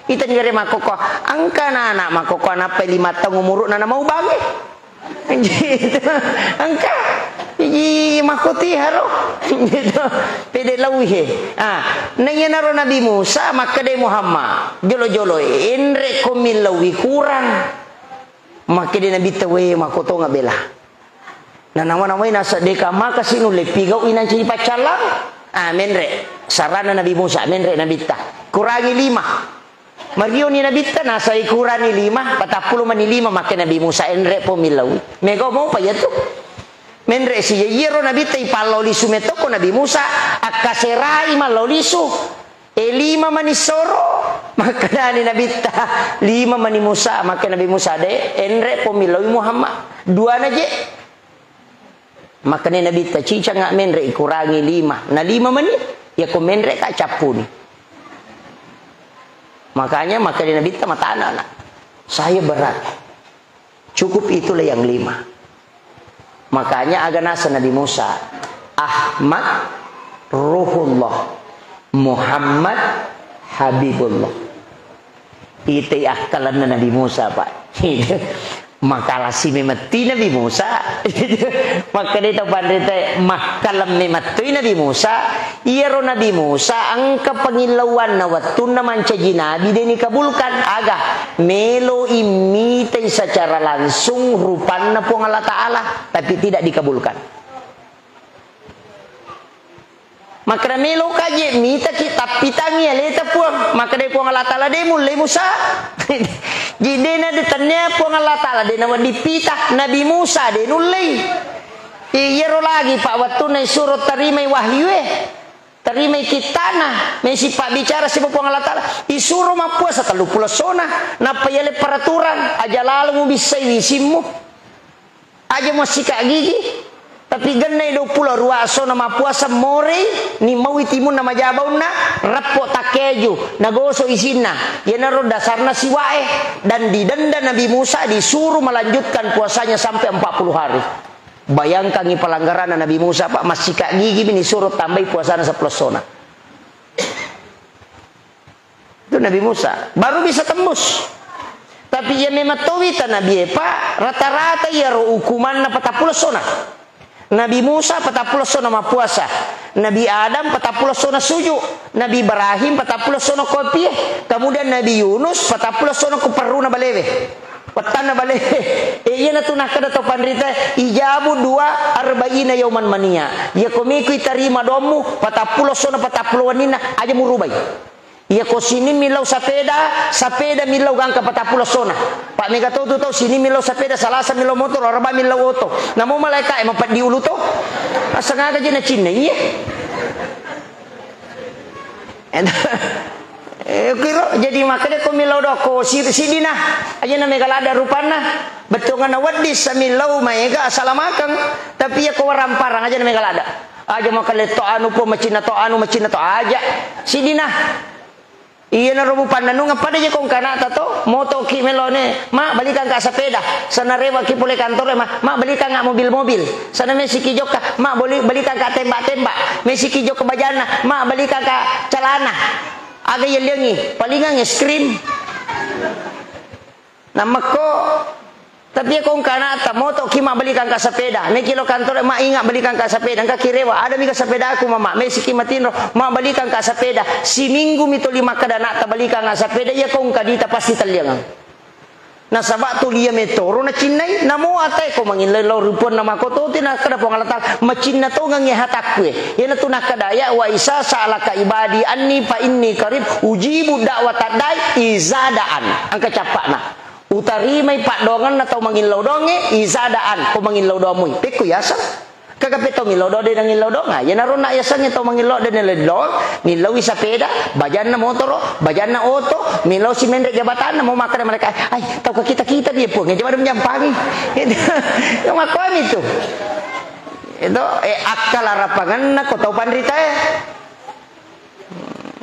Ita nire makkokkoe. Engka anak makkokkoe nappai lima taung umuru'na namau bange. Gitu. Engka. Iji makkotiharo. Gitu. Pede lauihe. Ah, na iyanaro Nabi Musa makkedai Muhammad, jolo-jolo, enre ko millauwi kurang. Makkedai Nabitta, we, makkotonga bela. Na nama-namai nasa deka makasi nulle pigau'i nanci paccallang. Ah, menre. Sarana Nabi Musa, menre Nabitta. Kurangi lima. Marioni Nabitta, nasai kurani lima, patappulo mani lima, makke Nabi Musa, enre po millau. Mega mopa iya tu. Menre si iyaro Nabitta ipallau lisu metoko Nabi Musa, akkaserai mallau lisu. E lima mani soro, makkedani Nabitta, lima mani Musa, makke Nabi Musa, de, enre po millau Muhammad. Dua na je. Makkedai Nabitta, cicanga menre ikurangi lima. Na lima mani, yako menre ka cappuni. Makanya makkedai Nabitta matana, nak. Saya berat. Cukup itulah yang lima. Makanya aga nasa Nabi Musa, Ahmad Ruhullah, Muhammad Habibullah. Itai akkalenna Nabi Musa, Pak. Makalasi memetti Nabi Musa. Makkedai tau panrita, makkaleng memettui Nabi Musa. Iyaro Nabi Musa engka pangillauanna wettunna mancaji nabi de nikabulkan. Aga? Melo immitai secara langsung rupanna Puang Allah Ta'ala, tapi tidak dikabulkan. Makkeda, "Meloka je mitaki tappitangi aleta Puang." Makkeda Puang Allah Ta'ala, "De mulle Musa." Ji dena de tania Puang Allah Ta'ala, dena wedding pita. Nabi Musa de nullei. Iyaro lagi, Pak, wettunna isuro tarimai wahyu e, tarimai kittana, mesi pabbicara siba Puang Allah Ta'ala, isuro mappuasa telluppulo essona, nappa yale peraturan, aja lalo mubissai wisimmu. Aja muassika gigi, tapi gennai duappulo arua essona mappuasa morei, ni maui timunna majabaunna, reppo takkeju, nagoso isinna. Iyanaro dasarna siwae, dan didenda Nabi Musa, disuruh melanjutkan puasanya sampai empat puluh hari. Bayangkangi pelanggaranna Nabi Musa, Pak, massika gigi mi disuruh tambai puasana seppulo essona. Itu Nabi Musa. Baru bisa tembus. Tapi iya memang towita Nabi e, Pak, rata-rata iyaro hukumanna patappulo essona. Nabi Musa patappulo essona mappuasa. Nabi Adam patappulo essona suju. Nabi Ibrahim patappulo essona kopie. Kemudian Nabi Yunus patappulo essona ko perruna balewe. Wettanna balewe. E, iyanatu nakkeda to panrita, "Ijabu dua arba'ina yauman mania." Iya komiku itarima dommu patappulo essona patappulo wenninna, aja murubai. Iyako sining millau sapeda, sapeda millau gangka patappulo essona. Pak, mega to tu tau sining millau sapeda, Salasa millau motoro, Araba millau oto. Namo malaeka e mapeddi ulu to. Asengaga je nacinna, iye. Eh, kiro, jadi makkeda ko millau dokko si-, sidina. Aja na mega ladda rupanna. Bettuanna wedding samillau maega asalamakeng. Tapi iya ko waramparang aja na mega ladda. Aja makalle to anu po, macinna to anu, macinna to aja. Sidina. Iyanaro mupannennungeng pada je ko engka anakta to, motoki melone, "Ma, balikangka sepeda." Sana rewaki pole kantoro, "Ma, ma, balikangka mobil-mobil." Sana mesiki jokka, "Ma, boli-, balikangka tembak-tembak." Mesiki jokka bajanna, "Ma, balikangka calana." Aga yelliangi, palingang es krim. Nammekko, tapi iya ko engka anakta, motoki mabbalikangka sepeda. Meki lo kantoro, "Ma, ingat balikangka sepeda." Engka kirewa, "Ada mika sepedaku, Mama." Mesiki matinro, "Ma, balikangka sepeda." Siminggu mi toli makkeda anakta, "Balikangka sepeda." Iya ko engka dita pasti telliangang. Nasaba tuli iya metoro nacinnai, namo atae ko mangillau lao ri Puanna Makototi, nakkeda Puang Allah Taala, "Macinna tongengngi hatakku e." Iyanatu nakkeda ayat, "Wa isa sa'alaka ibadi anni fa inni qarib ujibu da'watad da'i iza da'an." Engka cappa'na. Utarimai paddoangenna tau mangillau doangnge, iza da'an, ko mangillau doang mui. Pekko yaseng. Kaga pe tau millau doang, de nangillau doang. Ah, iyanaro na yasengnge tau mangillau de nillau doang, nillaui sapeda, bajanna motoro, bajanna oto, millau si menre jabatanna, mau makkeda malaika, "Ai, tau kakita-kita dia, Puang, coba dong jampangi." Itu. Yang makkuami tu. Itu, eh, akkalarapangenna ko tau panritae.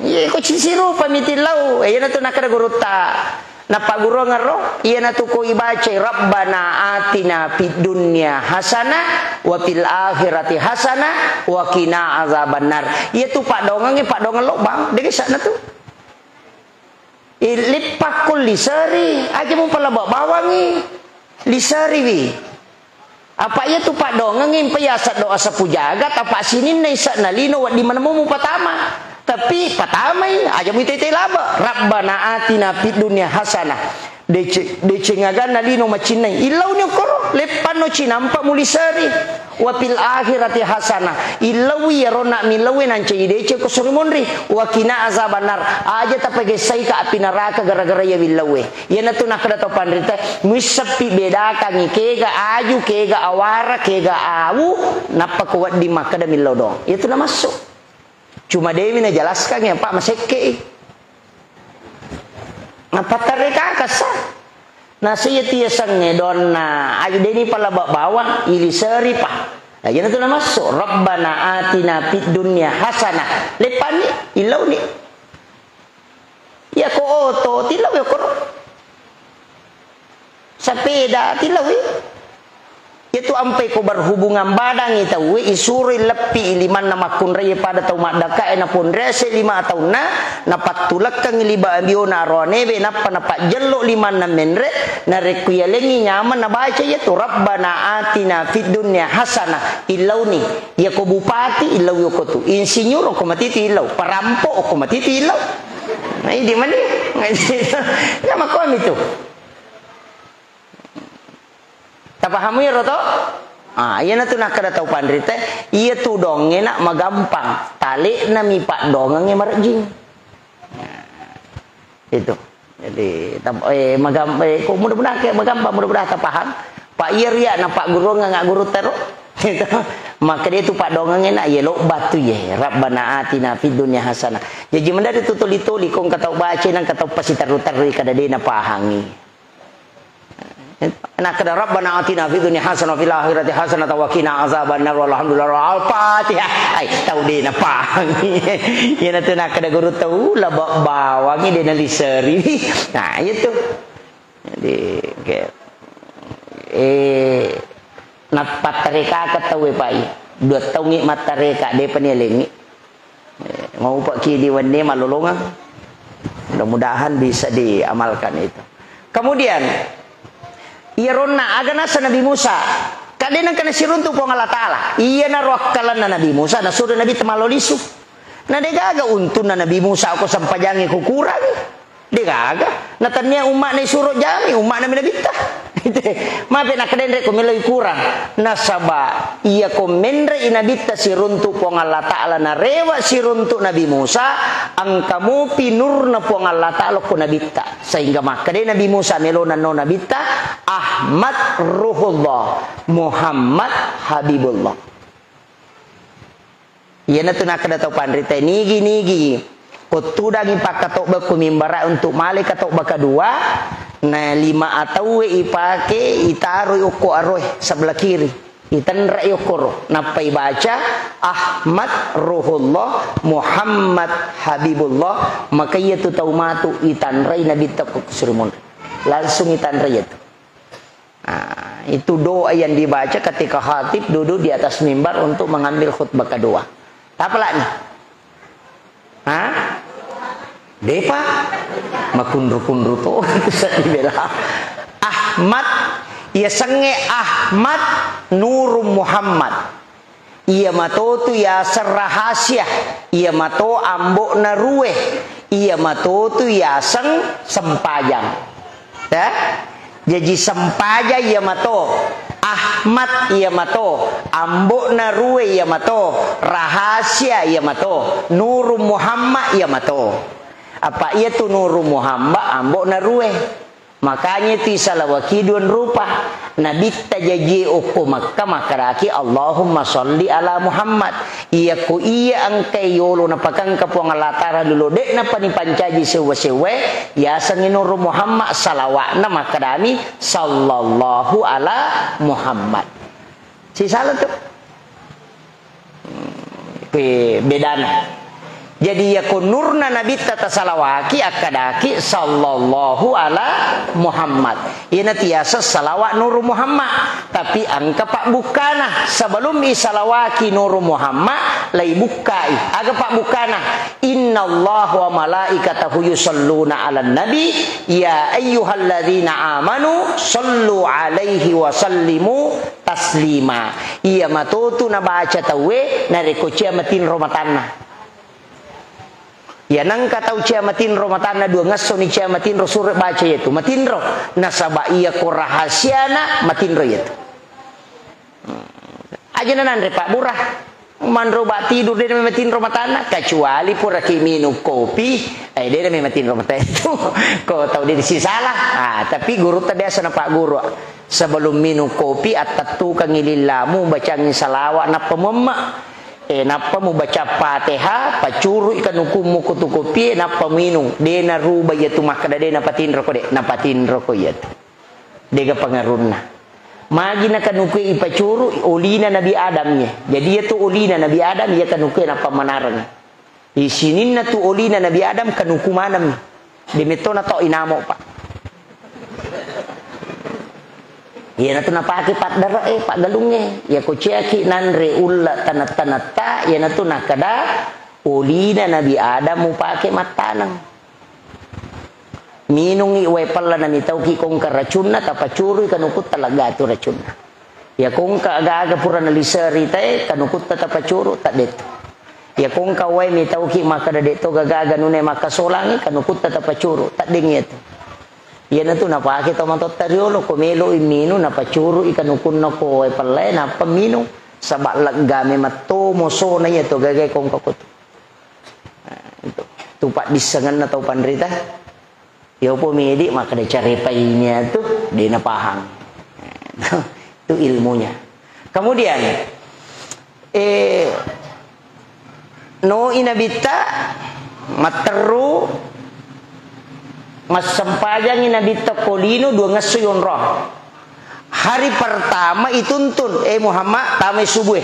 Iya, ko sisirupami tillau. Eh, iyanatu nakkeda gurutta. Nappagguruangeng ro, iyanatu ko ibacai, "Rabbana atina fid dunya hasanah wa fil akhirati hasanah wa qina azabannar." Iyatu paddoangengnge paddoangeng lobbang, dege sa'na tu. Eh, leppakko liseri, aja mupalaba bawangngi. Liseriwi. Apa iyatu paddoangengnge mpa yaseng doa sapu jagat, apa sininna ise'na lino wedding maneng mupatama. Tapi patamai, aja muitai-tai laba. Rabbana atina fid dunya hasanah. Dece-, deceng aganna lino macinnai. Illauni okkoro, leppanno cinampa muliseri. Wa fil akhirati hasanah. Illaui iyaro na millaue nancaji deceng ko suri monri. Wa qina azabannar. Aja tapagessaika api naraka gara-gara iya willaue. Iyanatu nakkeda tau panrita, muisseppi bedakangngi kega aju, kega awara, kega awu, nappa ko wedding makkeda millau doang. Iyatu namassu. Cuma dewi najelaskangngi, apa masekkei. Napattareka kassa. Nasa iyatu yasengnge donna aju deni palaba bawang, iliseripa. Nah, iyanatu namassu, Rabbana atina fid dunya hasanah. Leppanni, illauni. Iya ko oto, tilau ya koro. Sapeda, tilau ya. Itu ampai ko berhubungan badangi tau, isuroi leppi limanna makkunrai pada tau maddaka, ena ponrese lima taunna, napattulekkangi liba biona aroanebe, nappa napajjello limanna menre, narekko yalengi nyaman nabaca iya tu, Rabbana atina fid dunya hasanah, illauni. Iya ko bupati, illau yoko tu. Insinyur, ko matitu illau. Parampo, ko matitu illau. Nah, idi mani. Ya, makomi tu. Tapahamu iyaro to? Ah, iyanatu nakkeda tau panrita, iya tu dongnge nak magampang. Talekna mi paddoangengnge marejjing. Nah, itu. Jadi, tam-, eh, magam-, eh, ko mudah-mudahan ke magampang, mudah-mudahan tapaham. Pak iya ria na Pak Guru nga guru tero. Itu. Maka dia tu paddoangengnge nak, iya lo batu ye. Rabbana atina fid dunya hasanah. Jadi, mendari tu toli-toli, kong katau baca, nang katau pasitaru-taru, kada dena pahangi. Nakkeda, "Rabbana atina fid dunya hasanah wa fil akhirati hasanah wa qina azabannar, walhamdulillah." Al-Fatihah. Ai, tau de napahang. Iyanatu nakkeda guru tau, laba bawangi de naliseri. Nah, itu. Jadi, oke. Eh, napattareka tau e, Pak. Dua taungi mattareka, depa ni elengi. Eh, maupa'ki di wenni malolongeng. Mudah-mudahan bisa diamalkan itu. Kemudian, iyaronna aga nasa Nabi Musa, kaddenengka nasiruntu Puang Allah Ta'ala. Iyanaro akkalenna Nabi Musa, nasuro Nabi temalo lisu. Na degaga untunna Nabi Musa ko sempajangi kukurangi. Degaga. Na tannia umma'na isuro jami, umma'na mi nabitta. Mape nakkadenre ko meloi kurang. Nasaba iya ko menre i nabitta siruntu Puang Allah Ta'ala, narewa siruntu Nabi Musa, engka mupi nurna Puang Allah Ta'ala ko nabitta. Sehingga makkeda Nabi Musa melona no nabitta, Ahmad Ruhullah, Muhammad Habibullah. Iyanatu nakkeda tau panrita, nigi-nigi ko tudangi pakkatobba ko mimbara untuk male katobba kedua, na lima atauwe ipake, itaroi okko aroe sebelah kiri, itenre'i okkoro, nappa ibaca Ahmad Ruhullah Muhammad Habibullah, maka iyatu tau matu itanrei nabitta ko surimun. Langsung itanrei itu. Nah, itu doa yang dibaca ketika khatib duduk di atas mimbar untuk mengambil khutbah kedua. Tapalani? Hah? Depa? Makunru-kunru to. Sedih bela. Ahmad, iya senge Ahmad Nurun Muhammad. Iya matotu yaseng rahasia, iya mato ambo'na rue, iya matotu yaseng sempajang. Ya? Jaji sempajang iya mato, Ahmad iya mato, ambo'na Rue iya mato, rahasia iya mato, Nuru Muhammad iya mato. Apa iya tu Nuru Muhammad ambo'na Rue. Makanya itu isalawaki dua rupa. Nabitta jaji okko Makkah makkedaki, "Allahumma sholli ala Muhammad." Iyako iya engkai yolo napakangka Puang Allah Ta'ala lolo, de'napa nipancaji sewwa-sewwae, yasengngi Nuru Muhammad, salawa'na makkedami, "Sallallahu ala Muhammad." Sisala tu. Hmm, pe-, bedana. Jadi, yako nurna Nabitta tasalawaki, akkadaki, "Sallallahu ala Muhammad." Iyana tiasa salawa Nuru Muhammad. Tapi engka pabbukkana. Sebelum isalawaki Nuru Muhammad, laibukkai. Aga pabbukkana? "Innallaha wa malaikatahu yusalluna ala nabi, ya ayyuhalladzina amanu sallu alaihi wa sallimu taslima." Iya matotu nabaca tauwe narekko cia matinro matanna. Iya nengka tau cia matinro matanna, dua ngesso ni cia matinro, sure baca iyatu matinro. Nasaba iya ko rahasiana matinro iyatu. Hmm. Aja nananre pabbura. Manro ba tidur de nami matinro matanna, kecuali puraki minum kopi, eh de nami matinro mata itu. Ko tau de sisala. Ah, tapi gurutta biasa na pagguru. Sebelum minum kopi, attettukangngi lillamu, bacangngi salawa, nappa muemme. Eh, nappa mubaca Fatihah, paccurui kanukummu ko tu kopi, nappa minum. De naruba iyatu makkeda de napatinro ko de, napatinro ko iyatu. Dega pengarunna. Magi na kanukue ipacuru, olina Nabi Adam ye. Jadi iyatu olina Nabi Adam, iya kanukue nappa manareng. Isininna tu olina Nabi Adam kanuku maneng. De metto na to inamo, Pak. Iyanatu napake paddare, eh, paggalungnge. Iya ko ciaki nanre ulla tanat-tanatta, iyanatu nakada olina Nabi Adam mupake mattaneng. Minungngi wae pella namitauki kongka racunna, tapacurui kanukutta laggatu racunna. Iya kongka aga-aga pura naliseri tae, kanukutta tapacuru, taddettu. Iya kongka wae mitauki makkada detto gaga-aga nune makkasolangi, kanukutta tapacuru, taddeng iyatu. Iyanatu napake tau matotta riolo, ko meloi minung, napacurui kanukunna ko wae pellae, nappa minung. Saba leggame metto mosona iyatu gaga kongka kotu. Nah, itu. Tu paddissengenna tau panrita. Yopo medi makkeda carepaini tu, de napahang. Itu ilmunya. Kemudian, eh, noi Nabitta matteru, massempajangi Nabitta ko lino dua ngesso yonro. Hari pertama ituntun, "Eh Muhammad, tamai subue."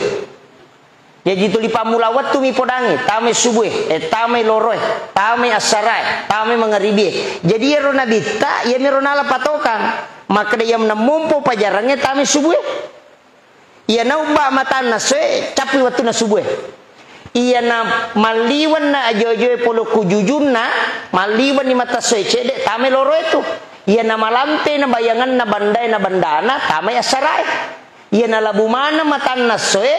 Jaji tuli pammula wettu mi podangngi, tamai subue, eh, tamai loroe, tamai assarae, tamai mangaribie. Jadi iyaro Nabitta, iyamiro nala patokang. Makkeda iya namumpo pajarangnge tamai subue. Iya naubba matanna soe, cappi wettunna subue. Iya na malliwenna ajo-ajoe polo ku jujunna, malliwenni matassoe cedde, tamai loroe tu. Iya na malampe na bayanganna bandae na bandana, tamai assarae. Iya nalabu maneng matanna essoe,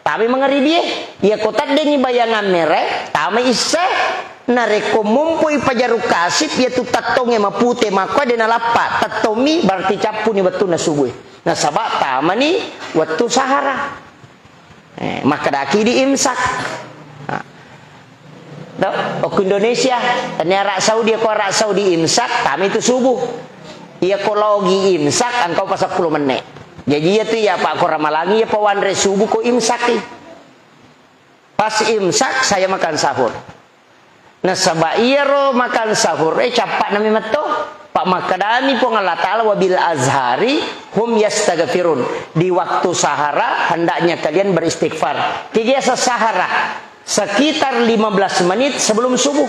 tamai mangaribie. Iya ko teddengngi bayangang merae, tamai issae. Narekko mumpui pajaru kasip, iya tu tettongnge mapute makkoe de nalappa, tettommi berarti cappuni wettunna subue. Nasaba tamani wettu sahara. Eh, makkedaki di imsak. Nah. To, okko Indonesia, tennia Arab Saudi, ko Arab Saudi imsak, tami tu subuh. Iya ko logi imsak, engkau pa seppulo menne. Jadi iya tu iya pa ko Ramalangi, iya pa wanre subuh ko imsak i. Pas imsak, saya makan sahur. Nasaba iyaro makan sahur e, cappa nami metto. Pa makkedami Puang Allah Ta'ala, "Wa bil azhari hum yastaghfirun." Di waktu sahara hendaknya kalian beristighfar. Kegasa sahara sekitar lima belas menit sebelum subuh.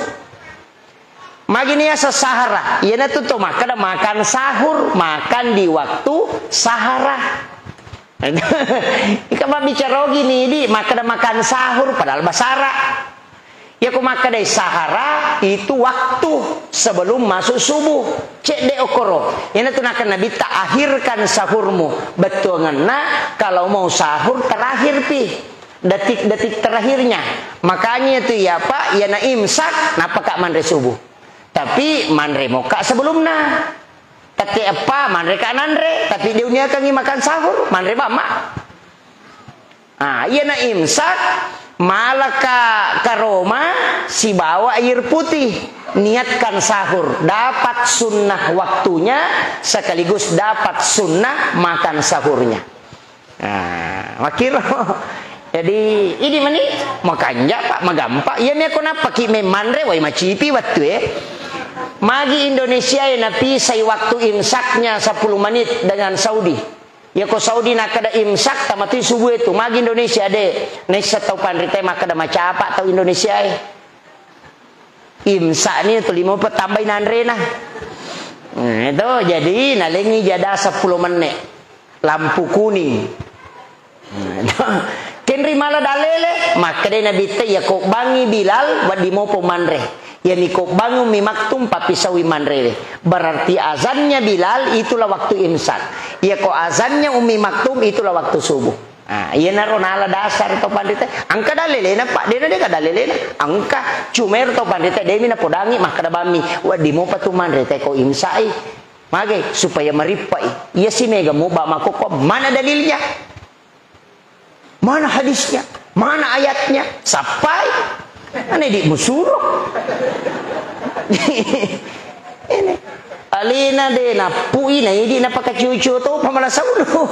Magini yasa sahara, iyanatu to makkeda makan sahur, makan di waktu sahara. Ika mabbicara ogi ni di makkeda makan sahur padahal basara. Iya ko makkedai sahara, itu waktu sebelum masuk subuh. Cedde okkoro. Iyanatu nakkan Nabitta, "Akhirkan sahurmu." Bettuanganna, kalau mau sahur terakhir pi. Detik-detik terakhirnya. Makanya itu ya Pak, iyana imsak, napaka manre subuh. Tapi manre moka sebelumna. Tapi Eppa, manre ka nanre, tapi de uniakangi makan sahur, manre bamma. Ah, iyana imsak, malaka karoma, sibawa air putih. Niatkan sahur, dapat sunnah waktunya, sekaligus dapat sunnah makan sahurnya. Ah, makkiro. Jadi, idi mani, makanja, Pak, magampa. Iya, meko nappa ki memmanre, wai macipi wettu e. Magi Indonesia e napisai waktu imsaknya sepuluh menit dengan Saudi. Iya ko Saudi nakkeda imsak, tamatui subuh itu. Magi Indonesia de, naissa tau panrita e makkeda macapa tau Indonesia e. Imsak ni tu lima pe tambai nanrena. Nah, itu jadi nalengi jada sepuluh menit. Lampu kuning. Nah, itu. Kenri mala dalele, makkeda Nabitta, iya ko bangi Bilal, waddi mopo manre. Iya mi ko bangi Ummi Maktum, papisaui manrewe. Berarti azannya Bilal itulah waktu imsak. Iya ko azannya Ummi Maktum itulah waktu subuh. Ah, iyanaro nala dasar to panrita. Engka dalelena, Pak. Dena deka dalelena. Engka. Cuma ero to panrita demi napodangi makkeda bammi. Waddi mopa tu manre te ko imsai. Mage supaya marippai. Iya si mega muba makoko. Mana dalilnya? Mana hadisnya? Mana ayatnya? Sappai. Ane di musuro. Ini. Alina de napui na idi napakacucu to pamala saulu.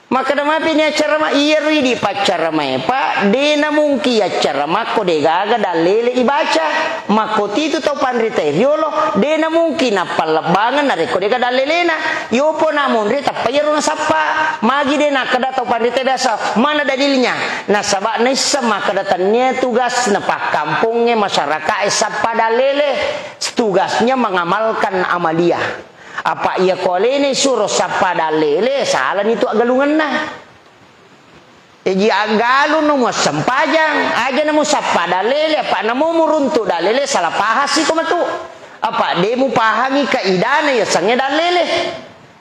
Makkeda mapi ni accarama, iyaro idi paccaramae, Pak, de namungki accarama ko de gaga dalele ibaca. Makko titu tau panrita riolo, de namungki nappallebbangeng narekko de gaga dalelena. Yopo namonri tappa iyaro nasappa. Magi de nakkeda tau panrita biasa, mana dalilnya? Nasaba naisseng makkeda tennia tugas na pakkampongnge masyarakae sappa dalele. Tugasnya mengamalkan amaliah. Apa iya ko alena suro sappa dalele, salani tu aggalungenna. Jaji aggalung no muassempajang, aja na musappa dalele, apa namo muruntu dalele, salah pahang si ko matu. Apa de mupahangi kaidana yasengnge dalele.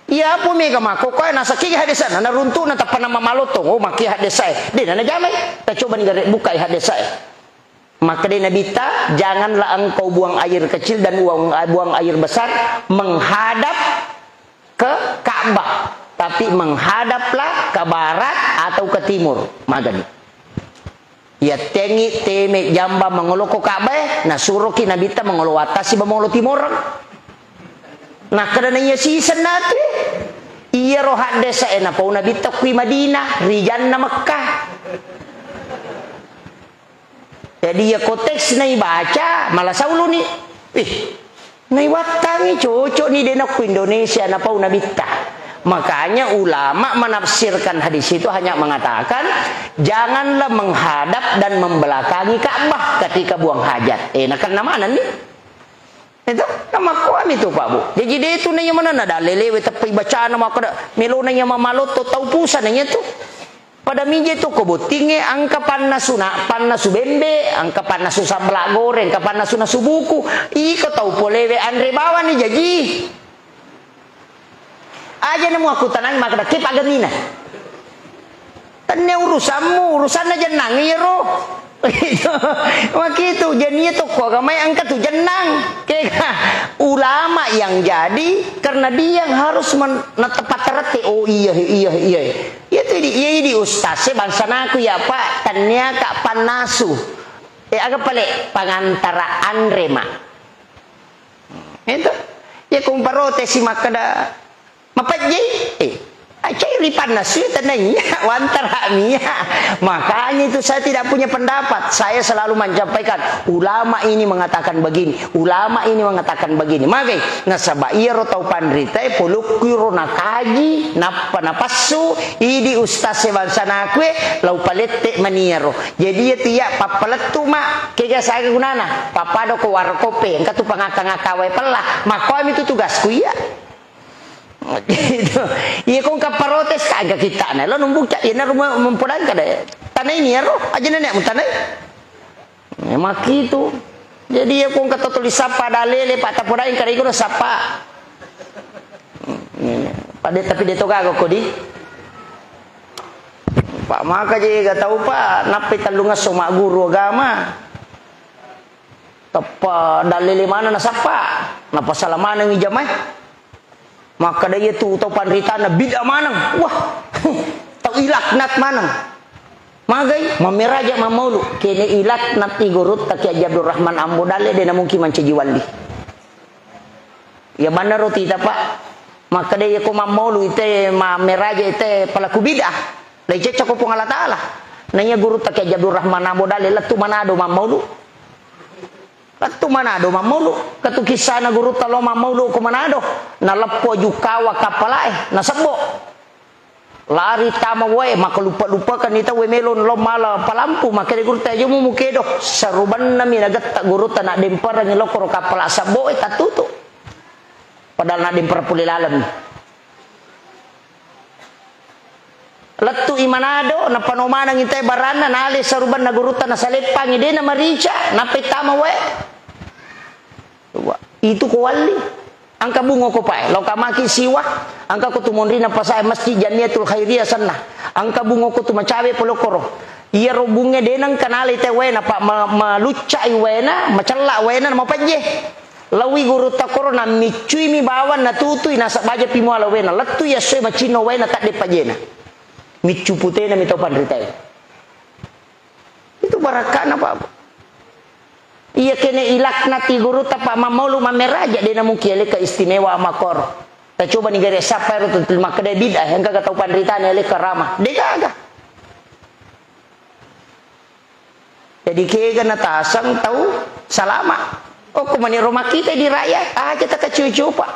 Iya apa mega makoko nasakki hadesana naruntu na tappa nama malotong, oh maki hadesae. De na najamai. Tacobani gare bukai hadesae. Makkeda Nabitta, "Janganlah engkau buang air kecil dan buang, buang air besar menghadap ke Ka'bah, tapi menghadaplah ke barat atau ke timur." Magani. Iya tengi teme jamba mangolo ko Ka'bah e, nasuroki Nabitta mangolo wattasi ba mangolo timoreng. Nakkeda na iya siseng natu e. Iyaro haddesa e napau Nabitta kui Madinah, rijanna Mekkah. Jadi, iya konteks naibaca, malah sauluni. Ih, naiwattangi cocok ni de nakku Indonesia napau Nabitta. Makanya ulama menafsirkan hadis itu hanya mengatakan, "Janganlah menghadap dan membelakangi Ka'bah ketika buang hajat." Eh, nakenna mana ni? Itu, namakkuami tu, Pak, Bu. Jaji, de tu na iya manenna dalelewe teppai bacana makkeda, melona iya mamalotto tau pusana iya tu. Pada mije tu ko bottingnge, engka pannasu na, pannasu bembe, engka pannasu sabbala goreng, engka pannasu nasu buku. Iko tau polewe anre bawani jaji. Aja na muakkutanang makkeda, "Ke paggamina?" Tenne urusammu, urusanna jennang iyaro. Makitu, jadi iya tokko agamae engka tu jennang. Kega ulama yang jadi karena dia yang harus men-, natepat terete. Oh iya, iya, iya. Iya tu idi, iya idi ustaz e bangsanaku ya Pak, tannia ka pannasu. Eh, aga pale pangantara anre ma. Itu. Ya kumparotesi makkeda Mapejje? Eh, cairi pannasu tenna iya, wantara mia. Makanya itu saya tidak punya pendapat. Saya selalu menyampaikan, ulama ini mengatakan begini, ulama ini mengatakan begini. Magai, nasaba iyaro tau panrita e polukku ro nakaji, nappa napassu, idi ustaz e bangsanaku e, lau palette maniaro. Jadi iya tu iya pappalettu ma, kega saga gunana, papado ko warkope, engka tu pangakka-ngakka wae pella, makkoami tu tugasku iya. Gitu. Iya, ko engka protes, kagak kita na. Lo nunggu cak, iya, naru mempodang kada. Tanai ni, aro, aja nenek mutanai. Memang gitu. Jadi, iya, ko engka tulis sapa, dalele, Pak, tapodai, kada ikut sapa. Pada, tapi dia toga kok di. Pak, maka je gak tahu, Pak, nape tellung esso mak guru agama. Teppa dalele mana nasappa. Napasala maneng ijamai. Makkeda iya tu tau panritana bid'ah maneng. Wah, tau ilaknat maneng. Magai, mammeraja mammaulu. Kene ilaknat i gurutta Kiai Haji Abdurrahman Ambo Dalle, de namungkin mancaji wali. Iya manna roti ta, Pak. Makkeda iya ko mammaulu ite mammeraja ite pelaku bid'ah. Lai cecca ko Puang Allah Taala. Na iya gurutta Kiai Haji Abdurrahman Ambo Dalle lettu Manado mammaulu. Lettu Manado mammaulu. Ketu kissana gurutta lo mammaulu ko Manado. Naleppo jukkawa kappalae, nasebbo. Lari tama wae, maka lupa-lupakan ita wae melo lo mala palampu, makkeda gurutta, "Aja mu mukedo." Sarubanna mi nagetta gurutta, naddemperangi lokoro kappala sabboe tattutu. Padahal naddempera pole laleng. Lettu i Manado, napano maneng ita baranna, nale sarubanna gurutta, nasaleppangi, de namarica, nappa tama wae. Coba, itu ko walli. Engka bungo ko pae, loka maki siwa, engka ko tu monrina pasae Masjid Jamiatul Khairiyah senna. Engka bungo ko tu macawe polokoro. Iya ro bunge de nengka nale te waena, Pak, ma-, maluccai waena, macella waena, mapajje. Lawi gurutta koro, nammiccui mi bawang, natutui, nasaba aja pi muala waena. Lettu iya soe macinno waena, tadde pajena. Miccu putena mi tau panritae. Itu barakkana, Pak. Iya kene ilaknati gurutta, Pak, mammaulu mammeraja, de namungkin ele keistimewa makor. Tacoba ni gare sapa ero tu makkeda bid'ah, engka ga tau panritana ele karama. De gaga. Jadi kega nataseng tau salama. Okko mani ro makkita di rakyat, aja takaciu-ciu, Pak.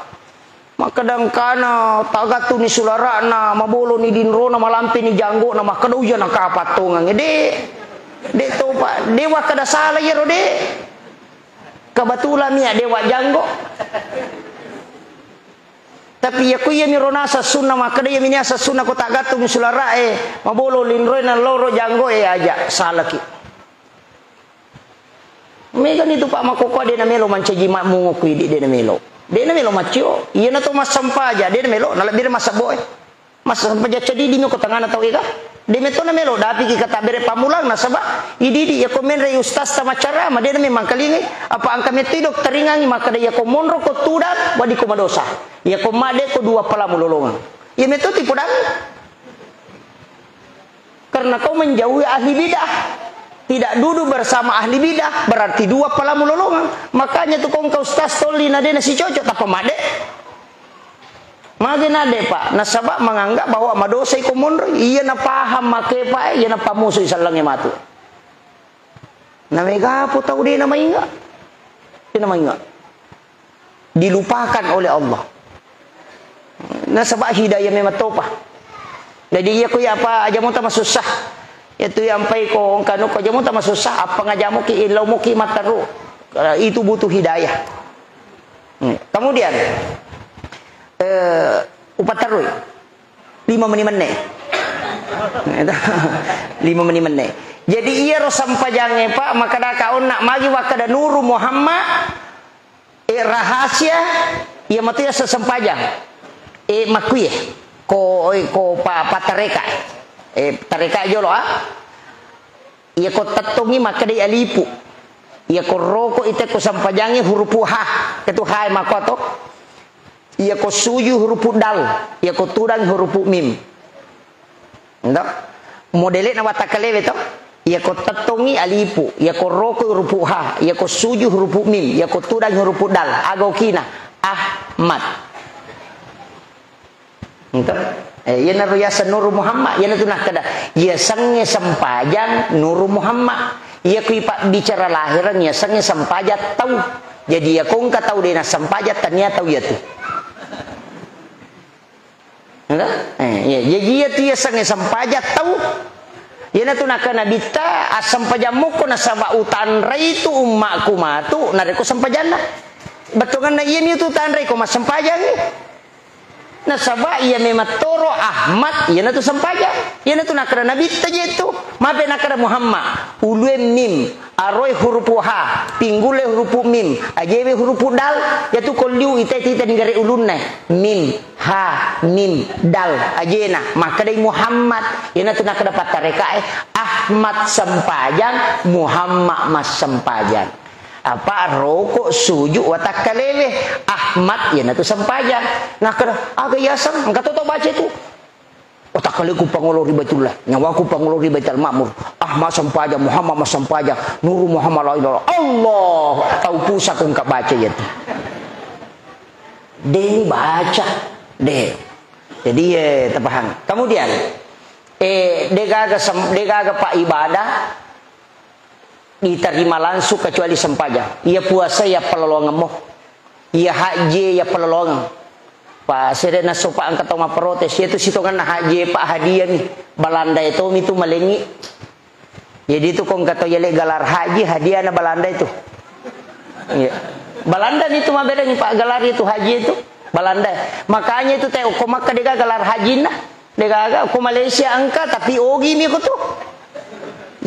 Makkeda engkana tagattuni sulara'na, maboloni dinrona, malampeni janggona, makkeda uja nakapattongang. De, de topa, de wakkeda sala iyaro de. Kebetulan mia de wajanggo. Tapi iya ku iya miro nasa sunna, makkeda iya mini asa sunna ko tagattuni sulara'e, mabolo linroe na loro janggoe, aja salaki. Mega ni tu Pak makkokkoe de namelo mancaji makmungo ku idi, de namelo. De namelo maccio. Iyana to massempaja, de namelo, nalebbire massabboe. Massempaja cedidi mi ko tengana tau ega. De metto namelo dapiki katabbere pammulang nasaba idi-idi iya ko menre ustaz ta maccarama, de nami mangkalingai. Apa engka metto i dokteringangi makkeda iya ko monro ko tudang, wadi ko madosa. Iya ko madde ko dua palamu lolongang. Iya metto ti podang. Karena kau menjauhi ahli bidah. Tidak duduk bersama ahli bidah, berarti dua palamu lolongang. Makanya tu kau engka ustaz tolli na de nasi cocok, tappa madde. Magi na de, Pak? Nasaba menganggap bahwa madosai ko monroi. Iya na paham make, Pak, iya na pamusui sallange matu. Na mega po tau de na mainga. De na mainga. Dilupakan oleh Allah. Nasaba hidayah memang topa. Jadi iya ko iya apa aja muta masussa. Iya tu iya ampai ko engka nu ko aja muta masussa, apa ngajamuki, illau muki, matteru. Eh, itu butuh hidayah. Hmm. Kemudian, eh, upatterui. Lima meni menne. Lima meni menne. Jadi iyaro sempajangnge, Pak, makkeda ka onna magi wakkeda Nuru Muhammad, eh, rahasia, iya matu iya sesempajang. Eh, makkuye, ko, eh, ko pa, pa tareka. Eh, tareka jolo, ah. Iya ko tettongi makkedai alipu. Iya ko roko ite ko sempajangnge hurupu ha. Itu ha e makko to. Iya ko suju hurupu dal, iya ko tudang hurupu mim. Ndo? Modele na watakalewe to. Iya ko tettongi alipu, iya ko roko hurupu ha, iya ko suju hurupu mim, iya ko tudang hurupu dal. Aga okina? Ahmad. Ndo? Eh, iyanaro yaseng Nuru Muhammad, iyanatu nakkeda, yasengnge sempajang Nuru Muhammad. Iya kui pabbicara lahireng, yasengnge sempajang tau. Jadi, iya ko engka tau de nassempajang, tania tau iyatu. Ndo? Eh, iya. Jaji, iya tu iya sange sempajang tau. Iyanatu nakkeda Nabitta, "Assempajang mukko nasaba utanrei tu ummakku matu, narekko sempajanna." Bettuanganna iyami tu tanrei ko massempajang. Nasaba iya memang toro Ahmad, iyanatu sempajang. Iyanatu nakkeda Nabitta je tu. Mape nakkeda Muhammad. Ulue mim. Aroe hurupu ha, pinggule hurupu mim, ajewe hurupu dal, iyatu kolliu ita-ita ninggare ulunna. Mim, ha, mim, dal, ajena. Makkedai Muhammad, iyanatu nakkeda pattarekae, Ahmad sempajang, Muhammad massempajang. Apa roko, sujud, watakkalewe. Ahmad, iyanatu sempajang. Nakkeda, aga yaseng, engka to tau baca itu. Watakkaleku pangolo ri Baitullah, nyawaku pangolo ri Baitul Ma'mur. Ahmad sempajang, Muhammad massempajang, Nuru Muhammad la ilaha illallah. Allah, tau pusa ko engka baca iyatu. Deni baca, de. Jadi, eh, tapahang. Kemudian, eh, degaga sem-, degaga pa ibadah, diterima langsung kecuali sempajang. Iya puasa, iya palolongemmo. Iya haji, iya palolongeng. Pa, sere nasopa engka tau mapprotes, iya tu sitongenna haji, pa, hadiah mi. Balanda e tomi tu malengi. Jadi tu ko engka tau yale galar haji, hadiah na Balanda itu. Iya. Balanda ni tu maberengi, pa, galar itu haji itu. Balanda. Makanya itu te ko Makka dega galar hajinna. Degaga, ko Malaysia engka, tapi ogi mi ko tu.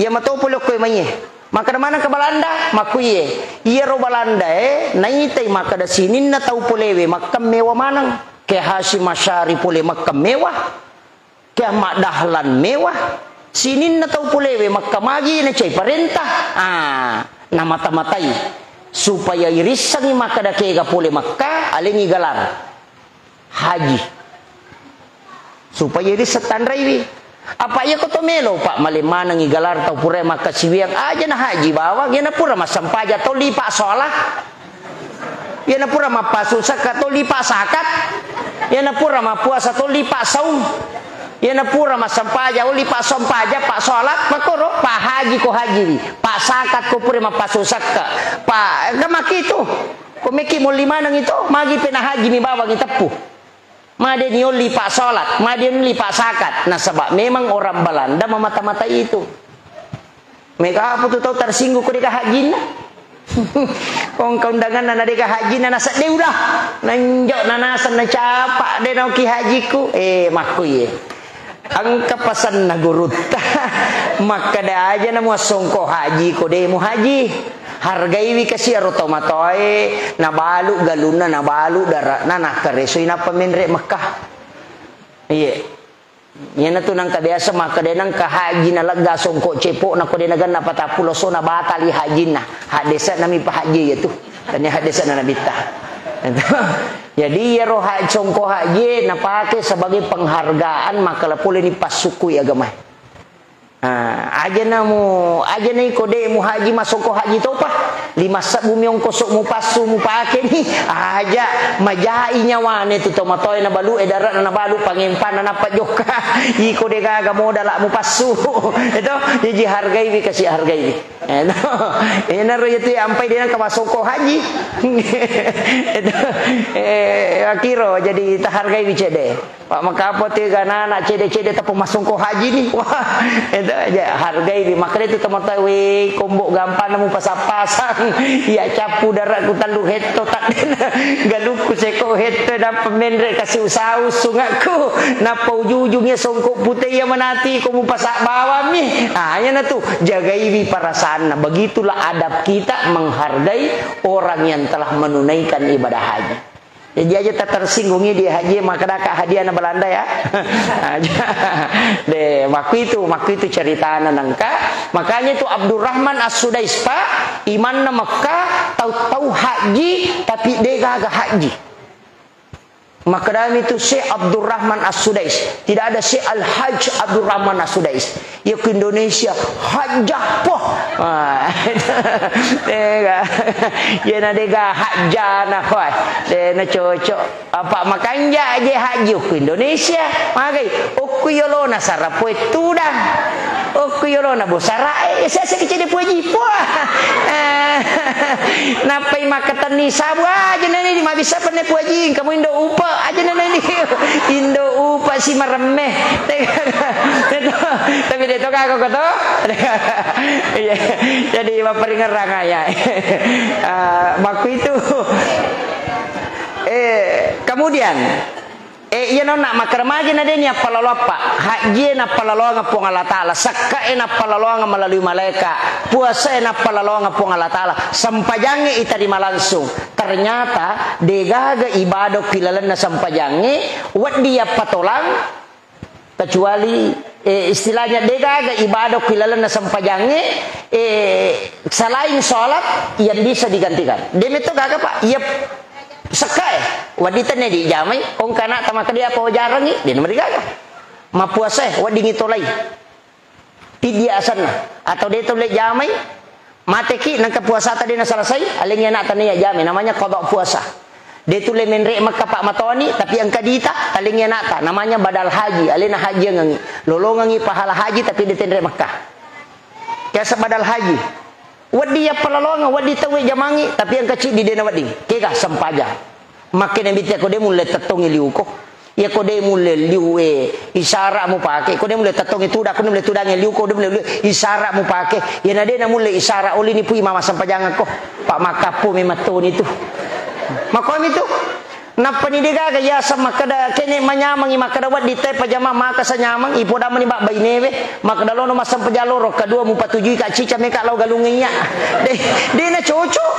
Iya mato pole ko maiye. Makkeda maneng ke Balanda, makkuiye. Iyaro Balanda e, naitai makkeda sininna tau polewe, makkemmewa maneng. Ke Hasyim Asy'ari pole makkemmewa. Ke Ahmad Dahlan mewa. Sininna tau polewe, makka magi nacai parentah. Ah, namata-matai. Supaya irissengi makkeda kega pole Makka, alengi galar haji. Supaya risseng tanraiwi. Apa iya ko to melo, pa, male manengi galar tau pura makkasiwiang, aja na haji bawang, iya na pura massempajang tolli pa sholat. Iya na pura mappasu sakka tolli pa zakat. Iya na pura mappuasa tolli pa saum. Iya na pura massempajang olli pa sempajang, pa sholat, makkoro, pa haji ko hajiwi, pa zakat ko pura mappasu sakka. Pa, kan makkitu. Ko mekki molli maneng itu, magi pena haji mi bawang iteppu. Made niolli pa sholat, made niolli pa zakat. Nasaba memang orang Balanda memata-matai itu. Mega apa tu tau tersinggung ko deka hajinna? Kong kaundanganna na deka hajinna, nasedde udah. Nanjo nanasen nacapa de nauki hajiku. Eh, makkuiye. Engka pasenna gurutta. Makkeda aja na muassongko haji ko de muhaji. Hargaiwi kasi aro tomatoae, nabalu galunna, nabalu dara'na, nakkaresoi nappa menre Mekah. Iye. Iyanatu nangka biasa makkeda nangka haji nalegga songko cepo'na ko de nagenna patappulo so nabatali hajinna. Haddese'na mi pa haji iyatu. Tania haddese'na nabitta. Jadi iyaro ha-, songko haji napake sebagai penghargaan makkeda pole ni passukkui agamae. Ah, aja namu, aja na iko de muhaji masongko haji topa. Lima sebbu mi ongkoso mupassu mupake ni. Aja, majai nyawane tu tomatoe nabalu, eh, dara'na nabalu, pangempanna nappa jokka. Iko de gaga modala mupassu. Eto, jaji hargaiwi kasi hargaiwi. Eto, enaro iyatu ampai de nangka masongko haji. Eto, eh, akiro jadi tahargaiwi cede. Pak, makapo tega nana cede-cede tappa masongko haji ni. Wah, itu aja hargai di. Makanya itu teman-teman, weh, kombo gampang namu pasang-pasang. Iya, capu daratku tellu hetto, tak galukku seko hetto, dapat menre kasih usaha usungakku. Napa ujung-ujungnya songko pute iya manati, ko mu pasak bawang mi. Ah, iya na tu, jagaiwi perasaanna. Begitulah adab kita menghargai orang yang telah menunaikan ibadah haji. Jadi aja tak tersinggungi di haji, maka daka hadiah na Belanda ya. Aja. De, waktu itu, waktu itu ceritana nangka. Makanya itu Abdurrahman As-Sudais, Pak, imanna Mekah, tau-tau haji, tapi de gaga haji. Makadami itu Syekh Abdurrahman As-Sudais. Tidak ada Syekh Al-Hajj Abdurrahman As-Sudais. Iya ku Indonesia, hajjah, poh. Ah, dega. Iya na dega hajjana, wah. Dena cocok. Apa makanja aja haji ku Indonesia? Magai. Okku yolona sarapoe tudang. Okku yolona bosara, eh, saya sakit jadi puji. Wah. Eh, napai makatenni sabu aja nani di mabisa penne puji. Kamu indo upa aja nani. Indo upa si maremme. Tapi dia to kagok to. Iya. Jadi maperingerang ya. Ah, makku itu. Eh, kemudian, eh, iya nonna, makkaremagi na deni appalalo appa. Hajjie nappalaloang Puang Allah Ta'ala, sakkae nappalaloang melalui malaika, puasae nappalaloang Puang Allah Ta'ala, sempajangnge itarima langsung. Ternyata degaga ibadah ki lalenna sempajangnge wedding yappatolang kecuali Eh, istilahnya, degaga ibadah ku ilalenna sempajangnge, eh, selain sholat yang bisa digantikan. De metto gaga, Pak. Iya, sekkae. Wedding tenne dijamai, ongka anakta makkeda apa wajarangngi, de namarigaga. Mappuasae, weddingngi tolai. Tiddi asenna. Atau de taulle jamai, mateki, nengka puasata de naselesai, alengngi anakta naiya jamai, namanya qada puasa. De tulle menre Mekka, Pak, matoni, tapi engka dita, talengngi anakta, namanya badal haji, alena hajiangengngi. Lolongengngi pahala haji, tapi de tenre Mekka. Biasa badal haji. Wedding yappalalongeng, wedding tauwe jamangngi, tapi engka ciddi de nawedding. Kega sempajang. Makkeda Nabitta, ko de mulle tettongngi liuko. Iya ko de mulle liu, eh, isara mupake. Ko de mulle tettongngi tuda, ko de mulle tudangngi liuko, de mulle liu, isara mupake. Iyana de namulle isara, olini pui mama sempajangekko. Pak, makkappo memang toni tu. Makkomi tu. Nappani degaga yaseng makkeda, kene manyamangngi makkeda wedding tai pajama maka sanyamang, ipodamani bak bainewe, makkeda lono massempajang loro, kedua mupatujui ka cica meka lao galungnge iya. De, de na cocok.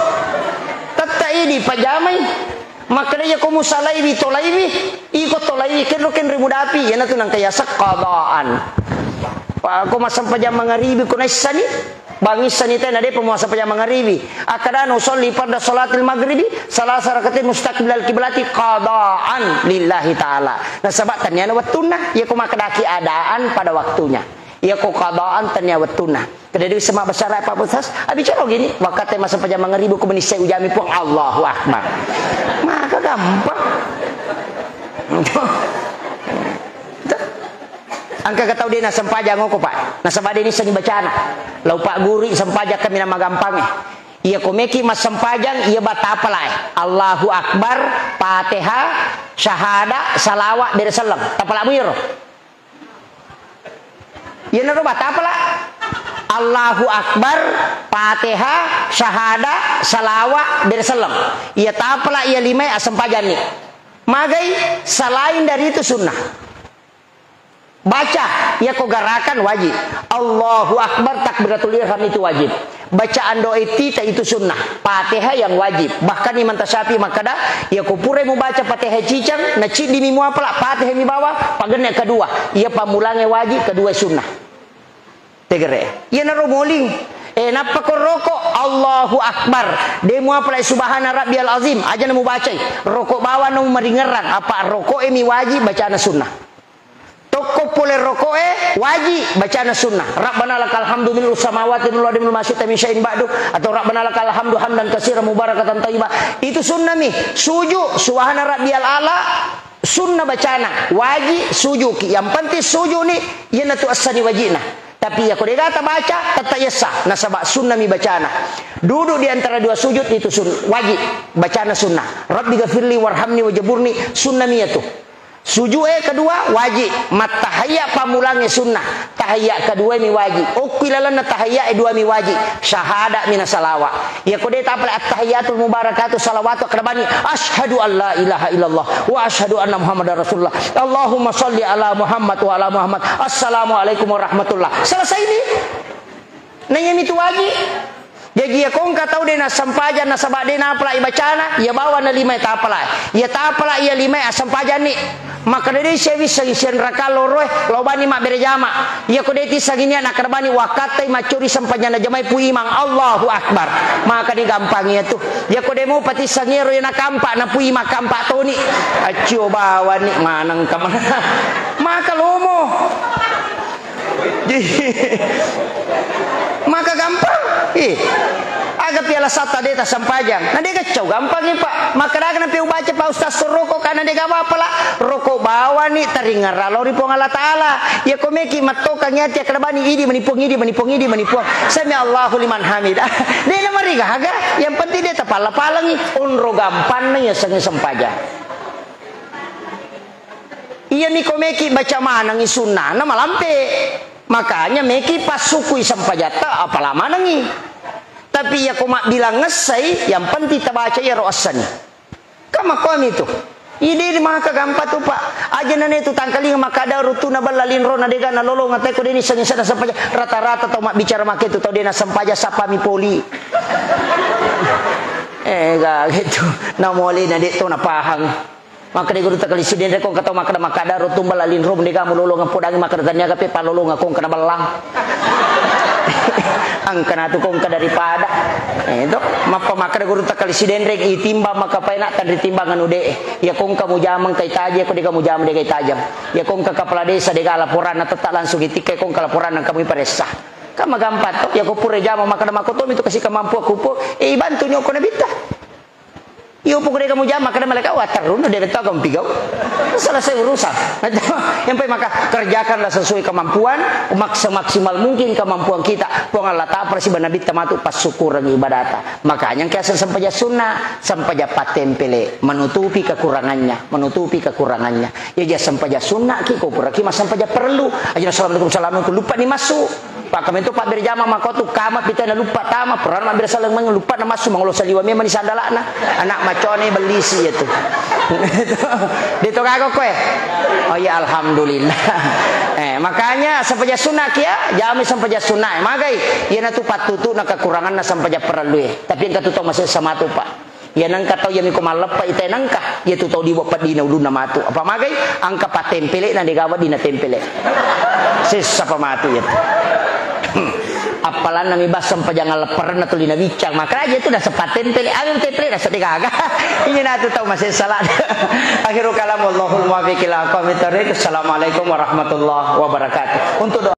Tetta idi pajamai. Makkeda iya ko musalaiwi, tolaiwi, iko tolaiwi, kenro kenri mudapi, iyanatu nangka yaseng qadaan. Pa-, ko massempajang mangaribi ko naissani, bangissani tena depa muassempajang mangaribi. Akkadana usolli farda salatil maghribi, salasa rakatin mustaqbilal kiblati qadaan lillahi ta'ala. Nasaba tanniana wettunna, iya ko makkedaki adaan pada waktunya. Iya ko qadaan tannia wettunna. Kedede wisseng mabbasa Arab, Pak Ustaz, abicara gini, wakkatte massempajang mangaribi ko menissai ujami Puang, Allahu Akbar. Maka gampang. Engka tau de nassempajang oko, Pak. Nasaba de nissengi bacana. Lau Pak Guru sempajang kami namagampang e. Iya ko meki massempajang, iya ba tapalae. Allahu Akbar, Fatihah, syahada, salawat, bere selleng. Tapalamu iyaro. Iyanaro ba tapala. Allahu Akbar, Fatihah, syahada, salawat, bere selleng. Iya tapala iya limae assempajanni. Magai selain dari itu sunnah. Baca, iya ko garakan wajib. Allahu Akbar, takbiratul ihram itu wajib. Bacaan doa iftitah itu sunnah. Fatihah yang wajib. Bahkan Imam Tasyafi'i makkeda, iya ko purai mubaca Fatihah ciceng, na ciddimi muapala, Fatihah mi bawang, pagenne kedua. Iya pammulangnge wajib, kedua sunnah. Tegere. Iyanaro moling. Eh, nappa ko roko, Allahu Akbar. De muapala subhana rabbiyal azim. Aja na mubacai. Roko bawang na mumaringerrang. Apa roko e mi wajib, bacana sunnah. Tokko pole roko'e, waji bacana sunnah. Rabbana lakal hamdu mil'us samawati mil'u ardi mil'u ma syi'ta min syai'in ba'du, atau Rabbana lakal hamdu hamdan katsiran mubarakatan thayyiba. Itu sunnah mi. Suju, subhana rabbiyal a'la, sunnah bacana. Waji sujuki. Yang penting sujuni, iyanatu essani wajina. Tapi iya ko dega tabaca, tetta yessa. Nasaba sunnah mi bacana. Duduk di antara dua sujud itu sun-, waji bacana sunnah. Rabbi ghafirli warhamni wajaburni, sunnah mi iyatu. Sujud e kedua wajib, mattahiyya pammulangnge sunnah, tahiyya kedua mi wajib, okki lalenna tahiyya e dua mi wajib, syahada mina salawa. Iya ko de tapale attahiyatul mubarakatu salawatu akkarabani, asyhadu an la ilaha illallah wa asyhadu anna Muhammadar Rasulullah. Allahumma salli ala Muhammad wa ala Muhammad. Assalamualaikum warahmatullah. Selesai ni. Naiya mitu waji. Jaji, iya ko engka tau de nassempajang nasaba de napalai bacana, iya bawanna lima tapalai. Iya tapalai iya lima assempajanni. Makkeda de sia wisseng sianraka loroe, lao bani mabbere jama. Iya ko de tissengi nia nakkeda bani wakkattai maccuri sempajang najamai pu imang. Allahu Akbar. Maka digampangi iyatu. Iya ko de mupa tissengi ero iya nakampa na pu imang kampa toni. Accio bawani maneng kamana. Maka lomo. Maka gampang. Ih. Aga piala sata de tassempajang. Na de gaccau gampang, Pak. Maka daga nampe ubaca, Pak Ustaz, surroko kana de gawa pala. Roko bawani taringerra lao ri Puang Allah Taala. Iya ko meki mattokang ati akkarabani idi mani Puang, idi mani Puang, idi mani Puang. Sami Allahu liman hamidah. De namarigaga. Yang penting de tapala-palangi. Onro gampanna iya sengi sempajang. Iyami ko meki baca manengi sunnana malampe. Makanya meki passukui sempajatta apala manengi. Tapi iya ko mabbilang essai, yang penting tabaca iyaro essani. Kan makkuami tu. Ide maka gampang tu, Pak. Aja nane tu tangkalinga makkada rutuna balla linrona dega nalolonga teko deni sengi sana sempaja. Rata-rata tau mabbicara make tu tau dena sempaja sapami poli. Eh, ga gitu. Namole na de to napahang. Makkeda gurutta Kali Sidenreng, ko engka tau makkeda, makkeda ro tumba lalinrong, de gaga mulolongeng podangi, makkeda tania gape palolongeng ko engka na bellang. Engka natu ko engka daripada. Eh, to, mappa makkeda gurutta Kali Sidenreng, itimbang maka paena tanri timbang anu de. Iya ko engka mujama engka itajang, ko de gaga mujama de gaga itajang. Iya ko engka kepala desa de gaga laporanna, tetta langsung itikka, ko engka laporanna engka muiparessa. Kan magampang to, iya ko pura jama makkeda makko tomi tu kasi kemampuan kupo, eh, ibantu ni okko nabitta. Iyo, poko de gaga mujama, makkeda malaika, "Watterrunna, de metto aga mupigau. Selesai urusan." Yang penting maka kerjakanlah sesuai kemampuan, maks-, semaksimal mungkin kemampuan kita. Puang Allah Ta'ala, sibawa Nabitta matu passukkureng ibadata. Makanya engka yaseng sempajang sunna, sempajang pattempele, menutupi kekurangannya, menutupi kekurangannya. Iya, ja sempajang sunna ki, ko pura ki massempajang perlu. Aja assalamualaikum, assalamualaikum, lupa ni massu. Pakkamento pabbere jama makko tu, kama pita na lupa tama, purana mabbere saleng meng lupa na massu, mangolo saliwa memang ni sandalana. Anak macone bellisi iya tu. De to gaga koe. Oh iya, alhamdulillah. Eh, makanya sempajang sunna kia, jami sempajang sunna. Eh, magai, iya natu pattutu na kekuranganna sempajang perlu e. Tapi engka tu tau masessa matu, Pak. Iya nengka tau iya miko malleppa ite nengka, iya tu tau diwa peddina ulunna matu. Apa magai? Engka pattempele na de gaga wedding na tempele. Sessa pa matu iya tu. Appalanna mi bas sempajang allepperenna tuli na biccang. Makanya iya tu na sepattempele, awe tempele na sede gaga. Iya natu tau masessa la. Akhirul kalam, wallahul muwaffiq ila aqwamit thariq. Assalamualaikum warahmatullahi wabarakatuh. Untuk